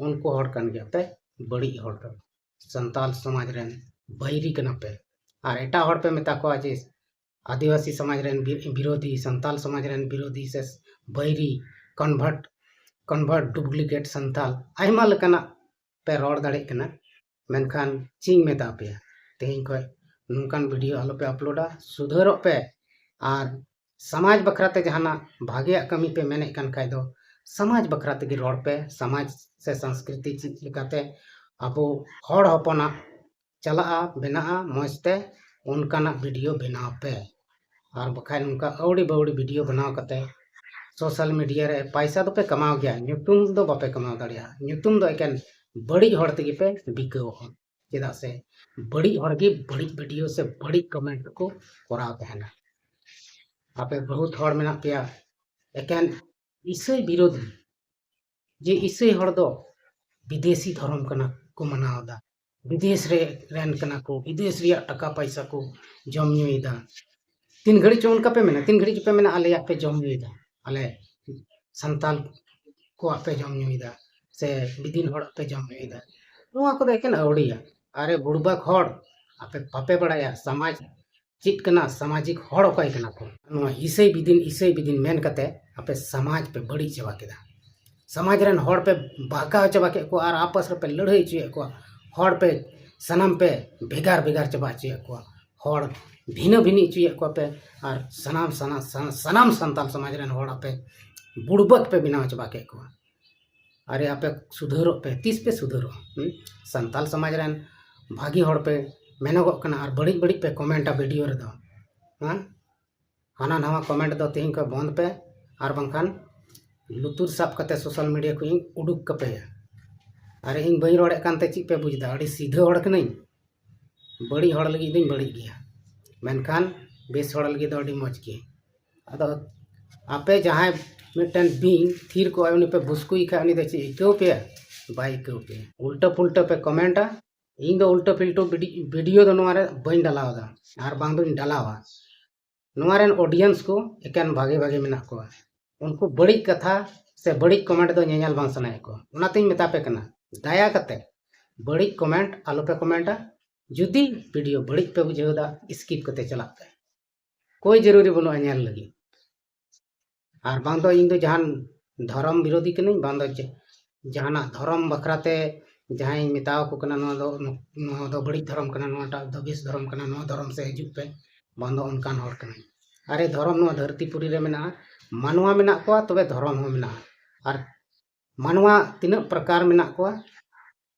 ᱩᱱᱠᱩ ᱦᱚᱲ ᱠᱟᱱ ᱜᱮᱭᱟ ᱯᱮ ᱵᱟᱹᱲᱤᱡ ᱦᱚᱲ ᱫᱚ᱾ ᱥᱟᱱᱛᱟᱞ ᱥᱚᱢᱟᱡᱽ ᱨᱮᱱ ᱵᱟᱹᱭᱨᱤ ᱠᱟᱱᱟ ᱯᱮ᱾ ᱟᱨ ᱮᱴᱟᱜ ᱦᱚᱲ ᱯᱮ ᱢᱮᱛᱟ ᱠᱚᱣᱟ ᱡᱮ ᱟᱹᱫᱤᱵᱟᱹᱥᱤ ᱥᱚᱢᱟᱡᱽ ᱨᱮᱱ ᱵᱤ-, ᱵᱤᱨᱳᱫᱷᱤ, ᱥᱟᱱᱛᱟᱞ ᱥᱚᱢᱟᱡᱽ ᱨᱮᱱ ᱵᱤᱨᱳᱫᱷᱤ ᱥᱮ ᱵᱟᱹᱭᱨᱤ, ᱠᱚᱱᱵᱷᱟᱨᱴ, ᱠᱚᱱᱵᱷᱟᱨᱴ ᱰᱩᱯᱞᱤᱠᱮᱴ ᱥᱟᱱᱛᱟᱞ, ᱟᱭᱢᱟ ᱞᱮᱠᱟᱱᱟᱜ ᱯᱮ ᱨᱚᱲ ᱫᱟᱲᱮᱭᱟᱜ ᱠᱟᱱᱟ᱾ ᱢᱮᱱᱠᱷᱟᱱ ᱪᱮᱫ ᱤᱧ ᱢᱮᱛᱟ ᱯᱮᱭᱟ, ᱛᱮᱦᱮᱧ ᱠᱷᱚᱱ ᱱᱚᱝᱠᱟᱱ ᱵᱷᱤᱰᱤᱭᱳ ᱟᱞᱚ ᱯᱮ ᱟᱯᱞᱳᱰᱟ, ᱥᱩᱫᱷᱟᱹᱨᱚᱜ ᱯᱮ᱾ ᱟᱨ ᱥᱚᱢᱟᱡᱽ ᱵᱟᱠᱷᱨᱟ ᱛᱮ ᱡᱟᱦᱟᱱᱟᱜ ᱵᱷᱟᱜᱮᱭᱟᱜ ᱠᱟᱹᱢᱤ ᱯᱮ ᱢᱮᱱᱮᱫ ᱠᱟᱱ ᱠᱷᱟᱡ ᱫᱚ ᱥᱚᱢᱟᱡᱽ ᱵᱟᱠᱷᱨᱟ ᱛᱮᱜᱮ ᱨᱚᱲ ᱯᱮ᱾ ᱥᱚᱢᱟᱡᱽ ᱥᱮ ᱥᱚᱝᱥᱠᱨᱤᱛᱤ ᱪᱮᱫ ᱞᱮᱠᱟᱛᱮ ᱟᱵᱚ ᱦᱚᱲ ᱦᱚᱯᱚᱱᱟᱜ ᱪᱟᱞᱟᱜᱼᱟ, ᱵᱮᱱᱟᱜᱼᱟ ᱢᱚᱡᱽ ᱛᱮ, ᱚᱱᱠᱟᱱᱟᱜ ᱵᱷᱤᱰᱤᱭᱳ ᱵᱮᱱᱟᱣ ᱯᱮ᱾ ᱟᱨ ᱵᱟᱠᱷᱟᱡ ᱱᱚᱝᱠᱟ ᱟᱹᱣᱲᱤ ᱵᱟᱹᱣᱲᱤ ᱵᱷᱤᱰᱤᱭᱳ ᱵᱮᱱᱟᱣ ᱠᱟᱛᱮ ᱥᱳᱥᱟᱞ ᱢᱤᱰᱤᱭᱟ ᱨᱮ ᱯᱟᱭᱥᱟ ᱫᱚᱯᱮ ᱠᱟᱢᱟᱣ ᱜᱮᱭᱟ, ᱧᱩᱛᱩᱢ ᱫᱚ ᱵᱟᱯᱮ ᱠᱟᱢᱟᱣ ᱫᱟᱲᱮᱭᱟᱜᱼᱟ᱾ ᱧᱩᱛᱩᱢ ᱫᱚ ᱮᱠᱮᱱ ᱵᱟᱹᱲᱤᱡ ᱦᱚᱲ ᱛᱮᱜᱮ ᱯᱮ ᱵᱤᱠᱟᱹᱣᱟ, ᱪᱮᱫᱟᱜ ᱥᱮ ᱵᱟᱹᱲᱤᱡ ᱦᱚᱲ ᱜᱮ ᱵᱟᱹᱲᱤᱡ ᱵᱷᱤᱰᱤᱭᱳ ᱥᱮ ᱵᱟᱹᱲᱤᱡ ᱠᱚᱢᱮᱱᱴ ᱠᱚ ᱠᱚᱨᱟᱣ ᱛᱟᱦᱮᱱᱟ᱾ ᱟᱯᱮ ᱵᱚᱦᱩᱛ ᱦᱚᱲ ᱢᱮᱱᱟᱜ ᱯᱮᱭᱟ ᱮᱠᱮᱱ ᱤᱥᱟᱹᱭ ᱵᱤᱨᱳᱫᱷᱤ, ᱡᱮ ᱤᱥᱟᱹᱭ ᱦᱚᱲ ᱫᱚ ᱵᱤᱫᱮᱥᱤ ᱫᱷᱚᱨᱚᱢ ᱠᱟᱱᱟ ᱠᱚ ᱢᱟᱱᱟᱣ ᱮᱫᱟ, ᱵᱤᱫᱮᱥ ᱨᱮ ᱨᱮᱱ ᱠᱟᱱᱟ ᱠᱚ, ᱵᱤᱫᱮᱥ ᱨᱮᱭᱟᱜ ᱴᱟᱠᱟ ᱯᱟᱭᱥᱟ ᱠᱚ ᱡᱚᱢ ᱧᱩᱭᱮᱫᱟ᱾ ᱛᱤᱱ ᱜᱷᱟᱹᱲᱤᱡ ᱪᱚ ᱚᱱᱠᱟ ᱯᱮ ᱢᱮᱱᱟ, ᱛᱤᱱ ᱜᱷᱟᱹᱲᱤᱡ ᱪᱚ ᱯᱮ ᱢᱮᱱᱟ ᱟᱞᱮᱭᱟᱜ ᱯᱮ ᱡᱚᱢ ᱧᱩᱭᱮᱫᱟ, ᱟᱞᱮ ᱥᱟᱱᱛᱟᱞ ᱠᱚᱣᱟᱜ ᱯᱮ ᱡᱚᱢ ᱧᱩᱭᱮᱫᱟ ᱥᱮ ᱵᱤᱫᱤᱱ ᱦᱚᱲᱟᱜ ᱯᱮ ᱡᱚᱢ ᱧᱩᱭᱮᱫᱟ᱾ ᱱᱚᱣᱟ ᱠᱚᱫᱚ ᱮᱠᱮᱱ ᱟᱹᱣᱲᱤᱭᱟ᱾ ᱟᱨᱮ ᱵᱩᱲᱵᱟᱠ ᱦᱚᱲ, ᱟᱯᱮ ᱵᱟᱯᱮ ᱵᱟᱲᱟᱭᱟ ᱥᱚᱢᱟᱡᱽ ᱪᱮᱫ ᱠᱟᱱᱟ, ᱥᱟᱢᱟᱡᱤᱠ ᱦᱚᱲ ᱚᱠᱚᱭ ᱠᱟᱱᱟ ᱠᱚ? ᱱᱚᱣᱟ ᱤᱥᱟᱹᱭ ᱵᱤᱫᱤᱱ, ᱤᱥᱟᱹᱭ ᱵᱤᱫᱤᱱ ᱢᱮᱱ ᱠᱟᱛᱮ ᱟᱯᱮ ᱥᱚᱢᱟᱡᱽ ᱯᱮ ᱵᱟᱹᱲᱤᱡ ᱪᱟᱵᱟ ᱠᱮᱫᱟ᱾ ᱥᱚᱢᱟᱡᱽ ᱨᱮᱱ ᱦᱚᱲ ᱯᱮ ᱵᱟᱜᱟᱣ ᱪᱟᱵᱟ ᱠᱮᱫ ᱠᱚᱣᱟ ᱟᱨ ᱟᱯᱟᱥ ᱨᱮᱯᱮ ᱞᱟᱹᱲᱦᱟᱹᱭ ᱦᱚᱪᱚᱭᱮᱫ ᱠᱚᱣᱟ᱾ ᱦᱚᱲ ᱯᱮ ᱥᱟᱱᱟᱢ ᱯᱮ ᱵᱷᱮᱜᱟᱨ ᱵᱷᱮᱜᱟᱨ ᱪᱟᱵᱟ ᱦᱚᱪᱚᱭᱮᱫ ᱠᱚᱣᱟ, ᱦᱚᱲ ᱵᱷᱤᱱᱟᱹ ᱵᱷᱤᱱᱤ ᱦᱚᱪᱚᱭᱮᱫ ᱠᱚᱣᱟ ᱯᱮ, ᱟᱨ ᱥᱟᱱᱟᱢ ᱥᱟᱱᱟ-, ᱥᱟᱱᱟ-, ᱥᱟᱱᱟᱢ ᱥᱟᱱᱛᱟᱞ ᱥᱚᱢᱟᱡᱽ ᱨᱮᱱ ᱦᱚᱲ ᱟᱯᱮ ᱵᱩᱲᱵᱟᱹᱠ ᱯᱮ ᱵᱮᱱᱟᱣ ᱪᱟᱵᱟ ᱠᱮᱫ ᱠᱚᱣᱟ᱾ ᱟᱨᱮ ᱟᱯᱮ ᱥᱩᱫᱷᱟᱹᱨᱚᱜ ᱯᱮ, ᱛᱤᱥ ᱯᱮ ᱥᱩᱫᱷᱟᱹᱨᱚᱜᱼᱟ? ᱦᱩᱸ? ᱥᱟᱱᱛᱟᱞ ᱥᱚᱢᱟᱡᱽ ᱨᱮᱱ ᱵᱷᱟᱹᱜᱤ ᱦᱚᱲ ᱯᱮ ᱢᱮᱱᱚᱜᱚᱜ ᱠᱟᱱᱟ ᱟᱨ ᱵᱟᱹᱲᱤᱡ ᱵᱟᱹᱲᱤᱡ ᱯᱮ ᱠᱚᱢᱮᱱᱴᱟ ᱵᱷᱤᱰᱤᱭᱳ ᱨᱮᱫᱚ, ᱦᱮᱸ? ᱦᱟᱱᱟ ᱱᱟᱣᱟ ᱠᱚᱢᱮᱱᱴ ᱫᱚ ᱛᱮᱦᱮᱧ ᱠᱷᱚᱱ ᱵᱚᱱᱫ ᱯᱮ, ᱟᱨ ᱵᱟᱝᱠᱷᱟᱱ ᱞᱩᱛᱩᱨ ᱥᱟᱵ ᱠᱟᱛᱮ ᱥᱳᱥᱟᱞ ᱢᱤᱰᱤᱭᱟ ᱠᱷᱚᱱ ᱤᱧ ᱩᱰᱩᱠ ᱠᱟᱯᱮᱭᱟ᱾ ᱟᱨ ᱤᱧ ᱵᱟᱹᱧ ᱨᱚᱲᱮᱫ ᱠᱟᱱᱛᱮ ᱪᱮᱫ ᱯᱮ ᱵᱩᱡᱽ ᱮᱫᱟ? ᱟᱹᱰᱤ ᱥᱤᱫᱷᱟᱹ ᱦᱚᱲ ᱠᱟᱹᱱᱟᱹᱧ᱾ ᱵᱟᱹᱲᱤᱡ ᱦᱚᱲ ᱞᱟᱹᱜᱤᱫ ᱫᱚᱧ ᱵᱟᱹᱲᱤᱡ ᱜᱮᱭᱟ, ᱢᱮᱱᱠᱷᱟᱱ ᱵᱮᱥ ᱦᱚᱲ ᱞᱟᱹᱜᱤᱫ ᱫᱚ ᱟᱹᱰᱤ ᱢᱚᱡᱽ ᱜᱮ᱾ ᱟᱫᱚ ᱟᱯᱮ ᱡᱟᱦᱟᱸᱭ ᱢᱤᱫᱴᱮᱱ ᱵᱤᱧ ᱛᱷᱤᱨ ᱠᱚᱜᱼᱟᱭ, ᱩᱱᱤ ᱯᱮ ᱵᱷᱩᱥᱠᱩᱭ ᱠᱷᱟᱡ, ᱩᱱᱤ ᱫᱚ ᱪᱮᱫ ᱟᱹᱭᱠᱟᱹᱣ ᱯᱮᱭᱟ? ᱵᱟᱭ ᱟᱹᱭᱠᱟᱹᱣ ᱯᱮᱭᱟ᱾ ᱩᱞᱴᱟᱹ ᱯᱩᱞᱴᱟᱹ ᱯᱮ ᱠᱚᱢᱮᱱᱴᱟ᱾ ᱤᱧ ᱫᱚ ᱩᱞᱴᱟᱹ ᱯᱩᱞᱴᱟᱹ ᱵᱤᱰᱤ-, ᱵᱷᱤᱰᱤᱭᱳ ᱫᱚ ᱱᱚᱣᱟ ᱨᱮ ᱵᱟᱹᱧ ᱰᱟᱞᱟᱣ ᱮᱫᱟ ᱟᱨ ᱵᱟᱝ ᱫᱚᱧ ᱰᱟᱞᱟᱣᱟ᱾ ᱱᱚᱣᱟ ᱨᱮᱱ ᱚᱰᱤᱭᱮᱱᱥ ᱠᱚ ᱮᱠᱮᱱ ᱵᱷᱟᱜᱮ ᱵᱷᱟᱜᱮ ᱢᱮᱱᱟᱜ ᱠᱚᱣᱟ᱾ ᱩᱱᱠᱩ ᱵᱟᱹᱲᱤᱡ ᱠᱟᱛᱷᱟ ᱥᱮ ᱵᱟᱹᱲᱤᱡ ᱠᱚᱢᱮᱱᱴ ᱫᱚ ᱧᱮᱧᱮᱞ ᱵᱟᱝ ᱥᱟᱱᱟᱭᱮᱫ ᱠᱚᱣᱟ᱾ ᱚᱱᱟᱛᱤᱧ ᱢᱮᱛᱟ ᱯᱮ ᱠᱟᱱᱟ, ᱫᱟᱭᱟ ᱠᱟᱛᱮ ᱵᱟᱹᱲᱤᱡ ᱠᱚᱢᱮᱱᱴ ᱟᱞᱚ ᱯᱮ ᱠᱚᱢᱮᱱᱴᱟ᱾ ᱡᱩᱫᱤ ᱵᱷᱤᱰᱤᱭᱳ ᱵᱟᱹᱲᱤᱡ ᱯᱮ ᱵᱩᱡᱷᱟᱹᱣ ᱮᱫᱟ, ᱥᱠᱤᱯ ᱠᱟᱛᱮ ᱪᱟᱞᱟᱜ ᱯᱮ᱾ ᱠᱳᱭ ᱡᱟᱹᱨᱩᱨᱤ ᱵᱟᱹᱱᱩᱜᱼᱟ ᱧᱮᱞ ᱞᱟᱹᱜᱤᱫ᱾ ᱟᱨ ᱵᱟᱝ ᱫᱚ ᱤᱧ ᱫᱚ ᱡᱟᱦᱟᱱ ᱫᱷᱚᱨᱚᱢ ᱵᱤᱨᱳᱫᱷᱤ ᱠᱟᱹᱱᱟᱹᱧ, ᱵᱟᱝ ᱫᱚ ᱡᱮ-, ᱡᱟᱦᱟᱱᱟᱜ ᱫᱷᱚᱨᱚᱢ ᱵᱟᱠᱷᱨᱟ ᱛᱮ ᱡᱟᱦᱟᱸᱭ ᱤᱧ ᱢᱮᱛᱟᱣ ᱠᱚ ᱠᱟᱱᱟ, ᱱᱚᱣᱟ ᱫᱚ, ᱱᱚᱣᱟ ᱫᱚ ᱵᱟᱹᱲᱤᱡ ᱫᱷᱚᱨᱚᱢ ᱠᱟᱱᱟ, ᱱᱚᱣᱟᱴᱟᱜ ᱫᱚ ᱵᱮᱥ ᱫᱷᱚᱨᱚᱢ ᱠᱟᱱᱟ, ᱱᱚᱣᱟ ᱫᱷᱚᱨᱚᱢ ᱥᱮᱫ ᱦᱤᱡᱩᱜ ᱯᱮ, ᱵᱟᱝ ᱫᱚ ᱚᱱᱠᱟᱱ ᱦᱚᱲ ᱠᱟᱹᱱᱟᱹᱧ᱾ ᱟᱨᱮ, ᱫᱷᱚᱨᱚᱢ ᱱᱚᱣᱟ ᱫᱷᱟᱹᱨᱛᱤ ᱯᱩᱨᱤ ᱨᱮ ᱢᱮᱱᱟᱜᱼᱟ, ᱢᱟᱱᱣᱟ ᱢᱮᱱᱟᱜ ᱠᱚᱣᱟ, ᱛᱚᱵᱮ ᱫᱷᱚᱨᱚᱢ ᱦᱚᱸ ᱢᱮᱱᱟᱜᱼᱟ᱾ ᱟᱨ ᱢᱟᱱᱣᱟ ᱛᱤᱱᱟᱹᱜ ᱯᱨᱚᱠᱟᱨ ᱢᱮᱱᱟᱜ ᱠᱚᱣᱟ,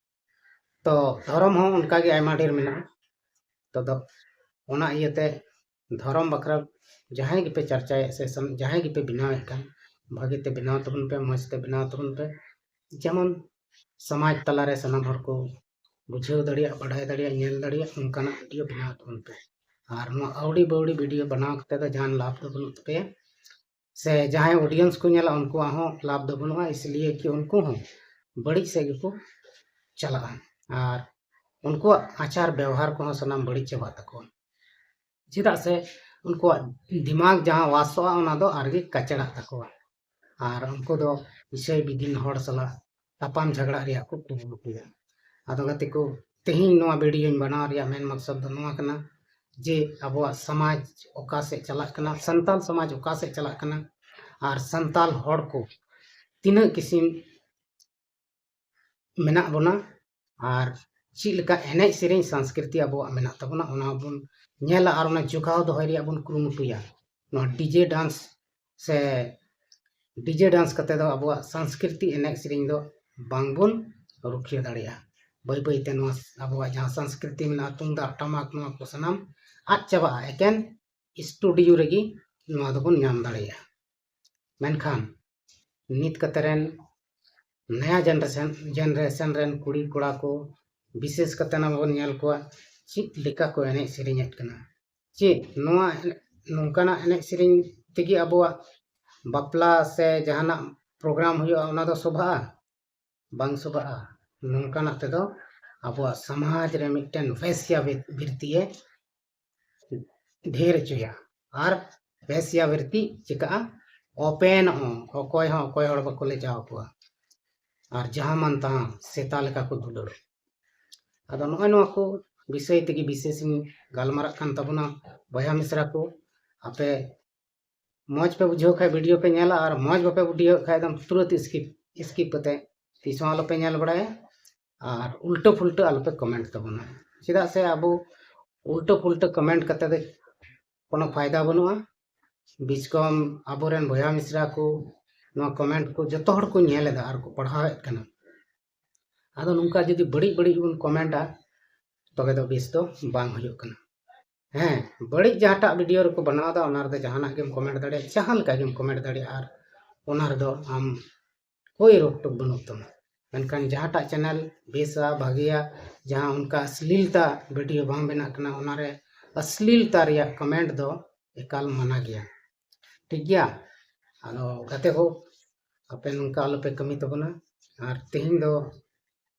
ᱛᱚ ᱫᱷᱚᱨᱚᱢ ᱦᱚᱸ ᱚᱱᱠᱟᱜᱮ ᱟᱭᱢᱟ ᱰᱷᱮᱨ ᱢᱮᱱᱟᱜᱼᱟ᱾ ᱛᱚ ᱫᱚ-, ᱚᱱᱟ ᱤᱭᱟᱹᱛᱮ ᱫᱷᱚᱨᱚᱢ ᱵᱟᱠᱷᱨᱟ ᱡᱟᱦᱟᱸᱭ ᱜᱮᱯᱮ ᱪᱟᱨᱪᱟᱭᱮᱫ ᱥᱮ ᱥᱟᱱ-, ᱡᱟᱦᱟᱸᱭ ᱜᱮᱯᱮ ᱵᱮᱱᱟᱣᱮᱫ ᱠᱟᱱ, ᱵᱷᱟᱹᱜᱤ ᱛᱮ ᱵᱮᱱᱟᱣ ᱛᱟᱵᱚᱱ ᱯᱮ, ᱢᱚᱡᱽ ᱛᱮ ᱵᱮᱱᱟᱣ ᱛᱟᱵᱚᱱ ᱯᱮ, ᱡᱮᱢᱚᱱ ᱥᱚᱢᱟᱡᱽ ᱛᱟᱞᱟᱨᱮ ᱥᱟᱱᱟᱢ ᱦᱚᱲ ᱠᱚ ᱵᱩᱡᱷᱟᱹᱣ ᱫᱟᱲᱮᱭᱟᱜ, ᱵᱟᱰᱟᱭ ᱫᱟᱲᱮᱭᱟᱜ, ᱧᱮᱞ ᱫᱟᱲᱮᱭᱟᱜ, ᱚᱱᱠᱟᱱᱟᱜ ᱵᱷᱤᱰᱤᱭᱳ ᱵᱮᱱᱟᱣ ᱛᱟᱵᱚᱱ ᱯᱮ᱾ ᱟᱨ ᱱᱚᱣᱟ ᱟᱹᱣᱲᱤ ᱵᱟᱹᱣᱲᱤ ᱵᱷᱤᱰᱤᱭᱳ ᱵᱮᱱᱟᱣ ᱠᱟᱛᱮ ᱫᱚ ᱡᱟᱦᱟᱱ ᱞᱟᱵᱷ ᱫᱚ ᱵᱟᱹᱱᱩᱜ ᱛᱟᱯᱮᱭᱟ, ᱥᱮ ᱡᱟᱦᱟᱸᱭ ᱚᱰᱤᱭᱮᱱᱥ ᱠᱚ ᱧᱮᱞᱟ ᱩᱱᱠᱩᱣᱟᱜ ᱦᱚᱸ ᱞᱟᱵᱷ ᱫᱚ ᱵᱟᱹᱱᱩᱜᱼᱟ, ᱤᱥᱞᱤᱭᱮ ᱠᱤ ᱩᱱᱠᱩ ᱦᱚᱸ ᱵᱟᱹᱲᱤᱡ ᱥᱮᱫ ᱜᱮᱠᱚ ᱪᱟᱞᱟᱜᱼᱟ᱾ ᱟᱨ ᱩᱱᱠᱩᱣᱟᱜ ᱟᱪᱟᱨ ᱵᱮᱣᱦᱟᱨ ᱠᱚᱦᱚᱸ ᱥᱟᱱᱟᱢ ᱵᱟᱹᱲᱤᱡ ᱪᱟᱵᱟᱜ ᱛᱟᱠᱚᱣᱟ, ᱪᱮᱫᱟᱜ ᱥᱮ ᱩᱱᱠᱩᱣᱟᱜ ᱫᱤᱢᱟᱜᱽ ᱡᱟᱦᱟᱸ ᱣᱟᱥᱚᱜᱼᱟ ᱚᱱᱟ ᱫᱚ ᱟᱨᱜᱮ ᱠᱟᱪᱲᱟᱜ ᱛᱟᱠᱚᱣᱟ᱾ ᱟᱨ ᱩᱱᱠᱩ ᱫᱚ ᱤᱥᱟᱹᱭ ᱵᱤᱫᱤᱱ ᱦᱚᱲ ᱥᱟᱞᱟᱜ ᱛᱟᱯᱟᱢ ᱡᱷᱟᱜᱽᱲᱟᱜ ᱨᱮᱭᱟᱜ ᱠᱚ ᱠᱩᱨᱩᱢᱩᱴᱩᱭᱟ᱾ ᱟᱫᱚ ᱜᱟᱛᱮ ᱠᱚ, ᱛᱮᱦᱮᱧ ᱱᱚᱣᱟ ᱵᱷᱤᱰᱤᱭᱳᱧ ᱵᱮᱱᱟᱣ ᱨᱮᱭᱟᱜ ᱢᱮᱱ ᱢᱚᱠᱥᱚᱫ ᱫᱚ ᱱᱚᱣᱟ ᱠᱟᱱᱟ ᱡᱮ ᱟᱵᱚᱣᱟᱜ ᱥᱚᱢᱟᱡᱽ ᱚᱠᱟ ᱥᱮᱫ ᱪᱟᱞᱟᱜ ᱠᱟᱱᱟ, ᱥᱟᱱᱛᱟᱞ ᱥᱚᱢᱟᱡᱽ ᱚᱠᱟ ᱥᱮᱫ ᱪᱟᱞᱟᱜ ᱠᱟᱱᱟ, ᱟᱨ ᱥᱟᱱᱛᱟᱞ ᱦᱚᱲ ᱠᱚ ᱛᱤᱱᱟᱹᱜ ᱠᱤᱥᱤᱢ ᱢᱮᱱᱟᱜ ᱵᱚᱱᱟ, ᱟᱨ ᱪᱮᱫ ᱞᱮᱠᱟ ᱮᱱᱮᱡ ᱥᱮᱨᱮᱧ ᱥᱚᱝᱥᱠᱨᱤᱛᱤ ᱟᱵᱚᱣᱟᱜ ᱢᱮᱱᱟᱜ ᱛᱟᱵᱚᱱᱟ, ᱚᱱᱟ ᱵᱚᱱ ᱧᱮᱞᱟ ᱟᱨ ᱚᱱᱟ ᱡᱚᱜᱟᱣ ᱫᱚᱦᱚᱭ ᱨᱮᱭᱟᱜ ᱵᱚᱱ ᱠᱩᱨᱩᱢᱩᱴᱩᱭᱟ᱾ ᱱᱚᱣᱟ ᱰᱤᱡᱮ ᱰᱟᱱᱥ ᱥᱮ ᱰᱤᱡᱮ ᱰᱟᱱᱥ ᱠᱟᱛᱮ ᱫᱚ ᱟᱵᱚᱣᱟᱜ ᱥᱚᱝᱥᱠᱨᱤᱛᱤ ᱮᱱᱮᱡ ᱥᱮᱨᱮᱧ ᱫᱚ ᱵᱟᱝᱵᱚᱱ ᱨᱩᱠᱷᱤᱭᱟᱹ ᱫᱟᱲᱮᱭᱟᱜᱼᱟ᱾ ᱵᱟᱹᱭ ᱵᱟᱹᱭᱛᱮ ᱱᱚᱣᱟ ᱟᱵᱚᱣᱟᱜ ᱡᱟᱦᱟᱸ ᱥᱚᱝᱥᱠᱨᱤᱛᱤ ᱢᱮᱱᱟᱜᱼᱟ, ᱛᱩᱢᱫᱟᱜ ᱴᱟᱢᱟᱠ, ᱱᱚᱣᱟ ᱠᱚ ᱥᱟᱱᱟᱢ ᱟᱫ ᱪᱟᱵᱟᱜᱼᱟ᱾ ᱮᱠᱮᱱ ᱥᱴᱩᱰᱤᱭᱳ ᱨᱮᱜᱮ ᱱᱚᱣᱟ ᱫᱚᱵᱚᱱ ᱧᱟᱢ ᱫᱟᱲᱮᱭᱟᱜᱼᱟ᱾ ᱢᱮᱱᱠᱷᱟᱱ ᱱᱤᱛ ᱠᱟᱛᱮ ᱨᱮᱱ ᱱᱟᱭᱟ ᱡᱮᱱᱟᱨᱮᱥᱚᱱ ᱡᱮᱱᱟᱨᱮᱥᱚᱱ ᱨᱮᱱ ᱠᱩᱲᱤ ᱠᱚᱲᱟ ᱠᱚ ᱵᱤᱥᱮᱥ ᱠᱟᱛᱮ ᱱᱟᱜ ᱵᱚᱱ ᱧᱮᱞ ᱠᱚᱣᱟ ᱪᱮᱫ ᱞᱮᱠᱟ ᱠᱚ ᱮᱱᱮᱡ ᱥᱮᱨᱮᱧᱮᱫ ᱠᱟᱱᱟ᱾ ᱪᱮᱫ ᱱᱚᱣᱟ ᱱᱚᱝᱠᱟᱱᱟᱜ ᱮᱱᱮᱡ ᱥᱮᱨᱮᱧ ᱛᱮᱜᱮ ᱟᱵᱚᱣᱟᱜ ᱵᱟᱯᱞᱟ ᱥᱮ ᱡᱟᱦᱟᱱᱟᱜ ᱯᱨᱳᱜᱨᱟᱢ ᱦᱩᱭᱩᱜᱼᱟ, ᱚᱱᱟ ᱫᱚ ᱥᱚᱵᱷᱟᱜᱼᱟ? ᱵᱟᱝ ᱥᱚᱵᱷᱟᱜᱼᱟ᱾ ᱱᱚᱝᱠᱟᱱᱟᱜ ᱛᱮᱫᱚ ᱟᱵᱚᱣᱟᱜ ᱥᱚᱢᱟᱡᱽ ᱨᱮ ᱢᱤᱫᱴᱮᱱ ᱵᱮᱥᱭᱟ ᱵᱤᱨ- ᱵᱤᱨᱛᱤᱭᱮ ᱰᱷᱮᱨ ᱦᱚᱪᱚᱭᱟ᱾ ᱟᱨ ᱵᱮᱥᱭᱟ ᱵᱤᱨᱛᱤ ᱪᱤᱠᱟᱹᱜᱼᱟ? ᱚᱯᱮᱱᱚᱜᱼᱟ᱾ ᱚᱠᱚᱭ ᱦᱚᱸ ᱚᱠᱚᱭ ᱦᱚᱲ ᱵᱟᱠᱚ ᱞᱮᱡᱟᱣ ᱠᱚᱣᱟ᱾ ᱟᱨ ᱡᱟᱦᱟᱸ ᱢᱟᱱ ᱛᱟᱦᱟᱸ ᱥᱮᱛᱟ ᱞᱮᱠᱟ ᱠᱚ ᱫᱩᱞᱟᱹᱲ᱾ ᱟᱫᱚ ᱱᱚᱜᱼᱚᱭ ᱱᱚᱣᱟ ᱠᱚ ᱵᱤᱥᱚᱭ ᱛᱮᱜᱮ ᱵᱤᱥᱮᱥ ᱤᱧ ᱜᱟᱞᱢᱟᱨᱟᱜ ᱠᱟᱱ ᱛᱟᱵᱚᱱᱟ ᱵᱚᱭᱦᱟ ᱢᱤᱥᱨᱟ ᱠᱚ᱾ ᱟᱯᱮ ᱢᱚᱡᱽ ᱯᱮ ᱵᱩᱡᱷᱟᱹᱣ ᱠᱷᱟᱡ ᱵᱷᱤᱰᱤᱭᱳ ᱯᱮ ᱧᱮᱞᱟ, ᱟᱨ ᱢᱚᱡᱽ ᱵᱟᱯᱮ ᱵᱩᱡᱷᱟᱹᱣ ᱠᱷᱟᱡ ᱫᱚ ᱛᱩᱨᱟᱹᱛ ᱥᱠᱤᱯ ᱥᱠᱤᱯ ᱠᱟᱛᱮ ᱛᱤᱥ ᱦᱚᱸ ᱟᱞᱚᱯᱮ ᱧᱮᱞ ᱵᱟᱲᱟᱭᱟ᱾ ᱟᱨ ᱩᱞᱴᱟᱹ ᱯᱷᱩᱞᱴᱟᱹ ᱟᱞᱚᱯᱮ ᱠᱚᱢᱮᱱᱴ ᱛᱟᱵᱚᱱᱟ, ᱪᱮᱫᱟᱜ ᱥᱮ ᱟᱵᱚ ᱩᱞᱴᱟᱹ ᱯᱷᱩᱞᱴᱟᱹ ᱠᱚᱢᱮᱱᱴ ᱠᱟᱛᱮ ᱫᱚ ᱠᱳᱱᱳ ᱯᱷᱟᱭᱫᱟ ᱵᱟᱹᱱᱩᱜᱼᱟ᱾ ᱵᱤᱪᱠᱚᱢ ᱟᱵᱚᱨᱮᱱ ᱵᱚᱭᱦᱟ ᱢᱤᱥᱨᱟ ᱠᱚ ᱱᱚᱣᱟ ᱠᱚᱢᱮᱱᱴ ᱠᱚ ᱡᱚᱛᱚ ᱦᱚᱲ ᱠᱚ ᱧᱮᱞ ᱮᱫᱟ ᱟᱨ ᱠᱚ ᱯᱟᱲᱦᱟᱣᱮᱫ ᱠᱟᱱᱟ᱾ ᱟᱫᱚ ᱱᱚᱝᱠᱟ ᱡᱩᱫᱤ ᱵᱟᱹᱲᱤᱡ ᱵᱟᱹᱲᱤᱡ ᱵᱚᱱ ᱠᱚᱢᱮᱱᱴᱟ, ᱛᱚᱵᱮ ᱫᱚ ᱵᱮᱥ ᱫᱚ ᱵᱟᱝ ᱦᱩᱭᱩᱜ ᱠᱟᱱᱟ᱾ ᱦᱮᱸ, ᱵᱟᱹᱲᱤᱡ ᱡᱟᱦᱟᱸᱴᱟᱜ ᱵᱷᱤᱰᱤᱭᱳ ᱨᱮᱠᱚ ᱵᱮᱱᱟᱣ ᱮᱫᱟ, ᱚᱱᱟ ᱨᱮᱫᱚ ᱡᱟᱦᱟᱱᱟᱜ ᱜᱮᱢ ᱠᱚᱢᱮᱱᱴ ᱫᱟᱲᱮᱭᱟᱜᱼᱟ, ᱡᱟᱦᱟᱸ ᱞᱮᱠᱟ ᱜᱮᱢ ᱠᱚᱢᱮᱱᱴ ᱫᱟᱲᱮᱭᱟᱜᱼᱟ, ᱟᱨ ᱚᱱᱟ ᱨᱮᱫᱚ ᱟᱢ ᱠᱳᱭ ᱨᱳᱠ ᱴᱳᱠ ᱵᱟᱹᱱᱩᱜ ᱛᱟᱢᱟ᱾ ᱢᱮᱱᱠᱷᱟᱱ ᱡᱟᱦᱟᱸᱴᱟᱜ ᱪᱮᱱᱮᱞ ᱵᱮᱥᱟ, ᱵᱷᱟᱜᱮᱭᱟ, ᱡᱟᱦᱟᱸ ᱚᱱᱠᱟ ᱚᱥᱞᱤᱞᱛᱟ ᱵᱷᱤᱰᱤᱭᱳ ᱵᱟᱝ ᱵᱮᱱᱟᱜ ᱠᱟᱱᱟ, ᱚᱱᱟᱨᱮ ᱚᱥᱞᱤᱞᱛᱟ ᱨᱮᱭᱟᱜ ᱠᱚᱢᱮᱱᱴ ᱫᱚ ᱮᱠᱟᱞ ᱢᱟᱱᱟ ᱜᱮᱭᱟ᱾ ᱴᱷᱤᱠ ᱜᱮᱭᱟ? ᱟᱫᱚ ᱜᱟᱛᱮ ᱠᱚ, ᱟᱯᱮ ᱱᱚᱝᱠᱟ ᱟᱞᱚᱯᱮ ᱠᱟᱹᱢᱤ ᱛᱟᱵᱚᱱᱟ᱾ ᱟᱨ ᱛᱮᱦᱮᱧ ᱫᱚ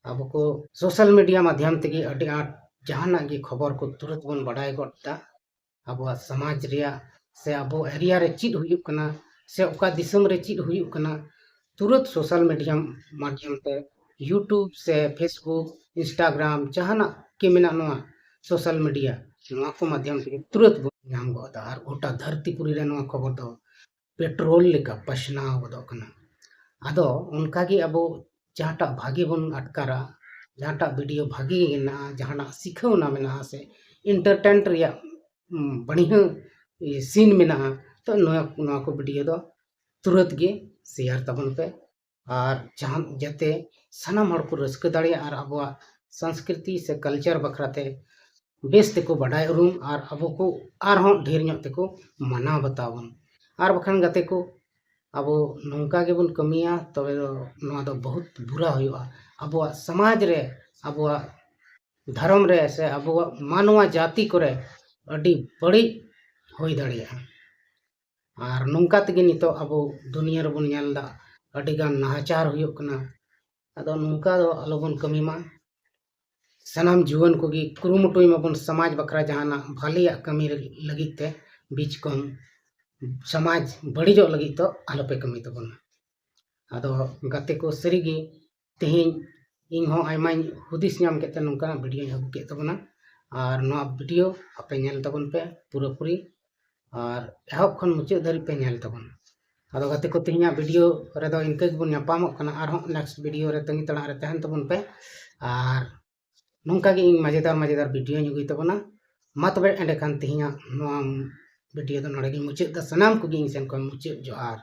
ᱟᱵᱚ ᱠᱚ ᱥᱳᱥᱟᱞ ᱢᱤᱰᱤᱭᱟ ᱢᱟᱫᱽᱫᱷᱚᱢ ᱛᱮᱜᱮ ᱟᱹᱰᱤ ᱟᱸᱴ ᱡᱟᱦᱟᱱᱟᱜ ᱜᱮ ᱠᱷᱚᱵᱚᱨ ᱠᱚ ᱛᱩᱨᱟᱹᱛ ᱵᱚᱱ ᱵᱟᱰᱟᱭ ᱜᱚᱫ ᱮᱫᱟ᱾ ᱟᱵᱚᱣᱟᱜ ᱥᱚᱢᱟᱡᱽ ᱨᱮᱭᱟᱜ ᱥᱮ ᱟᱵᱚ ᱮᱨᱤᱭᱟ ᱨᱮ ᱪᱮᱫ ᱦᱩᱭᱩᱜ ᱠᱟᱱᱟ ᱥᱮ ᱚᱠᱟ ᱫᱤᱥᱚᱢ ᱨᱮ ᱪᱮᱫ ᱦᱩᱭᱩᱜ ᱠᱟᱱᱟ, ᱛᱩᱨᱟᱹᱛ ᱥᱳᱥᱟᱞ ᱢᱤᱰᱤᱭᱟ ᱢᱟᱫᱽᱫᱷᱚᱢ ᱛᱮ, ᱭᱩᱴᱩᱵᱽ ᱥᱮ ᱯᱷᱮᱥᱵᱩᱠ, ᱤᱱᱥᱴᱟᱜᱨᱟᱢ, ᱡᱟᱦᱟᱱᱟᱜ ᱜᱮ ᱢᱮᱱᱟᱜ ᱱᱚᱣᱟ ᱥᱳᱥᱟᱞ ᱢᱤᱰᱤᱭᱟ, ᱱᱚᱣᱟ ᱠᱚ ᱢᱟᱫᱽᱫᱷᱚᱢ ᱛᱮᱜᱮ ᱛᱩᱨᱟᱹᱛ ᱵᱚᱱ ᱧᱟᱢ ᱜᱚᱫ ᱮᱫᱟ᱾ ᱟᱨ ᱜᱚᱴᱟ ᱫᱷᱟᱹᱨᱛᱤ ᱯᱩᱨᱤ ᱨᱮ ᱱᱚᱣᱟ ᱠᱷᱚᱵᱚᱨ ᱫᱚ ᱯᱮᱴᱨᱳᱞ ᱞᱮᱠᱟ ᱯᱟᱥᱱᱟᱣ ᱜᱚᱫᱚᱜ ᱠᱟᱱᱟ᱾ ᱟᱫᱚ ᱚᱱᱠᱟᱜᱮ ᱟᱵᱚ ᱡᱟᱦᱟᱸᱴᱟᱜ ᱵᱷᱟᱜᱮ ᱵᱚᱱ ᱟᱴᱠᱟᱨᱟ, ᱡᱟᱦᱟᱸᱴᱟᱜ ᱵᱷᱤᱰᱤᱭᱳ ᱵᱷᱟᱜᱮ ᱜᱮ ᱢᱮᱱᱟᱜᱼᱟ, ᱡᱟᱦᱟᱱᱟᱜ ᱥᱤᱠᱷᱟᱹᱣᱱᱟ ᱢᱮᱱᱟᱜᱼᱟ ᱥᱮ ᱮᱱᱴᱟᱨᱴᱮᱱ ᱨᱮᱭᱟᱜ ᱵᱟᱹᱲᱤᱦᱟᱹ ᱥᱤᱱ ᱢᱮᱱᱟᱜᱼᱟ, ᱛᱚ ᱱᱚᱣᱟ ᱱᱚᱣᱟ ᱠᱚ ᱵᱷᱤᱰᱤᱭᱳ ᱫᱚ ᱛᱩᱨᱟᱹᱛ ᱜᱮ ᱥᱮᱭᱟᱨ ᱛᱟᱵᱚᱱ ᱯᱮ᱾ ᱟᱨ ᱡᱟᱦᱟᱸ ᱡᱟᱛᱮ ᱥᱟᱱᱟᱢ ᱦᱚᱲ ᱠᱚ ᱨᱟᱹᱥᱠᱟᱹ ᱫᱟᱲᱮᱭᱟᱜ ᱟᱨ ᱟᱵᱚᱣᱟᱜ ᱥᱚᱝᱥᱠᱨᱤᱛᱤ ᱥᱮ ᱠᱟᱞᱪᱟᱨ ᱵᱟᱠᱷᱨᱟ ᱛᱮ ᱵᱮᱥ ᱛᱮᱠᱚ ᱵᱟᱰᱟᱭ ᱩᱨᱩᱢ ᱟᱨ ᱟᱵᱚ ᱠᱚ ᱟᱨᱦᱚᱸ ᱰᱷᱮᱨ ᱧᱚᱜ ᱛᱮᱠᱚ ᱢᱟᱱᱟᱣ ᱵᱟᱛᱟᱣ ᱵᱚᱱ᱾ ᱟᱨ ᱵᱟᱠᱷᱟᱱ ᱜᱟᱛᱮ ᱠᱚ, ᱟᱵᱚ ᱱᱚᱝᱠᱟ ᱜᱮᱵᱚᱱ ᱠᱟᱹᱢᱤᱭᱟ, ᱛᱚᱵᱮ ᱫᱚ ᱱᱚᱣᱟ ᱫᱚ ᱵᱚᱦᱩᱛ ᱵᱩᱨᱟ ᱦᱩᱭᱩᱜᱼᱟ᱾ ᱟᱵᱚᱣᱟᱜ ᱥᱚᱢᱟᱡᱽ ᱨᱮ, ᱟᱵᱚᱣᱟᱜ ᱫᱷᱚᱨᱚᱢ ᱨᱮ ᱥᱮ ᱟᱵᱚᱣᱟᱜ ᱢᱟᱱᱣᱟ ᱡᱟᱹᱛᱤ ᱠᱚᱨᱮ ᱟᱹᱰᱤ ᱵᱟᱹᱲᱤᱡ ᱦᱩᱭ ᱫᱟᱲᱮᱭᱟᱜᱼᱟ᱾ ᱟᱨ ᱱᱚᱝᱠᱟ ᱛᱮᱜᱮ ᱱᱤᱛᱚᱜ ᱟᱵᱚ ᱫᱩᱱᱤᱭᱟᱹ ᱨᱮᱵᱚᱱ ᱧᱮᱞ ᱮᱫᱟ, ᱟᱹᱰᱤᱜᱟᱱ ᱱᱟᱦᱟᱪᱟᱨ ᱦᱩᱭᱩᱜ ᱠᱟᱱᱟ᱾ ᱟᱫᱚ ᱱᱚᱝᱠᱟ ᱫᱚ ᱟᱞᱚᱵᱚᱱ ᱠᱟᱹᱢᱤ ᱢᱟ᱾ ᱥᱟᱱᱟᱢ ᱡᱩᱣᱟᱹᱱ ᱠᱚᱜᱮ ᱠᱩᱨᱩᱢᱩᱴᱩᱭ ᱢᱟᱵᱚᱱ ᱥᱚᱢᱟᱡᱽ ᱵᱟᱠᱷᱨᱟ ᱡᱟᱦᱟᱱᱟᱜ ᱵᱷᱟᱞᱮᱭᱟᱜ ᱠᱟᱹᱢᱤ ᱞᱟᱹᱜᱤᱫ ᱛᱮ ᱵᱤᱪ ᱠᱚᱢ ᱥᱚᱢᱟᱡᱽ ᱵᱟᱹᱲᱤᱡᱚᱜ ᱞᱟᱹᱜᱤᱫ ᱫᱚ ᱟᱞᱚᱯᱮ ᱠᱟᱹᱢᱤ ᱛᱟᱵᱚᱱᱟ᱾ ᱟᱫᱚ ᱜᱟᱛᱮ ᱠᱚ, ᱥᱟᱹᱨᱤᱜᱮ ᱛᱮᱦᱮᱧ ᱤᱧ ᱦᱚᱸ ᱟᱭᱢᱟᱧ ᱦᱩᱫᱤᱥ ᱧᱟᱢ ᱠᱮᱫ ᱛᱮ ᱱᱚᱝᱠᱟᱱᱟᱜ ᱵᱷᱤᱰᱤᱭᱳᱧ ᱟᱹᱜᱩ ᱠᱮᱫ ᱛᱟᱵᱚᱱᱟ᱾ ᱟᱨ ᱱᱚᱣᱟ ᱵᱷᱤᱰᱤᱭᱳ ᱟᱯᱮ ᱧᱮᱞ ᱛᱟᱵᱚᱱ ᱯᱮ ᱯᱩᱨᱟᱹᱯᱩᱨᱤ, ᱟᱨ ᱮᱦᱚᱵ ᱠᱷᱚᱱ ᱢᱩᱪᱟᱹᱫ ᱫᱷᱟᱹᱨᱤᱡ ᱯᱮ ᱧᱮᱞ ᱛᱟᱵᱚᱱᱟ᱾ ᱟᱫᱚ ᱜᱟᱛᱮ ᱠᱚ, ᱛᱮᱦᱮᱧᱟᱜ ᱵᱷᱤᱰᱤᱭᱳ ᱨᱮᱫᱚ ᱤᱱᱠᱟᱹ ᱜᱮᱵᱚᱱ ᱧᱟᱯᱟᱢᱚᱜ ᱠᱟᱱᱟ᱾ ᱟᱨᱦᱚᱸ ᱱᱮᱠᱥᱴ ᱵᱷᱤᱰᱤᱭᱳ ᱨᱮ ᱛᱟᱺᱜᱤ ᱛᱟᱲᱟᱜ ᱨᱮ ᱛᱟᱦᱮᱱ ᱛᱟᱵᱚᱱ ᱯᱮ᱾ ᱟᱨ ᱱᱚᱝᱠᱟ ᱜᱮ ᱤᱧ ᱢᱟᱡᱮᱫᱟᱨ ᱢᱟᱡᱮᱫᱟᱨ ᱵᱷᱤᱰᱤᱭᱳᱧ ᱟᱹᱜᱩᱭ ᱛᱟᱵᱚᱱᱟ᱾ ᱢᱟ ᱛᱚᱵᱮ ᱮᱸᱰᱮᱠᱷᱟᱱ ᱛᱮᱦᱮᱧᱟᱜ ᱱᱚᱣᱟ ᱵᱷᱤᱰᱤᱭᱳ ᱫᱚ ᱱᱚᱰᱮ ᱜᱮᱧ ᱢᱩᱪᱟᱹᱫ ᱮᱫᱟ᱾ ᱥᱟᱱᱟᱢ ᱠᱚᱜᱮ ᱤᱧ ᱥᱮᱱ ᱠᱷᱚᱱ ᱢᱩᱪᱟᱹᱫ ᱡᱚᱦᱟᱨ᱾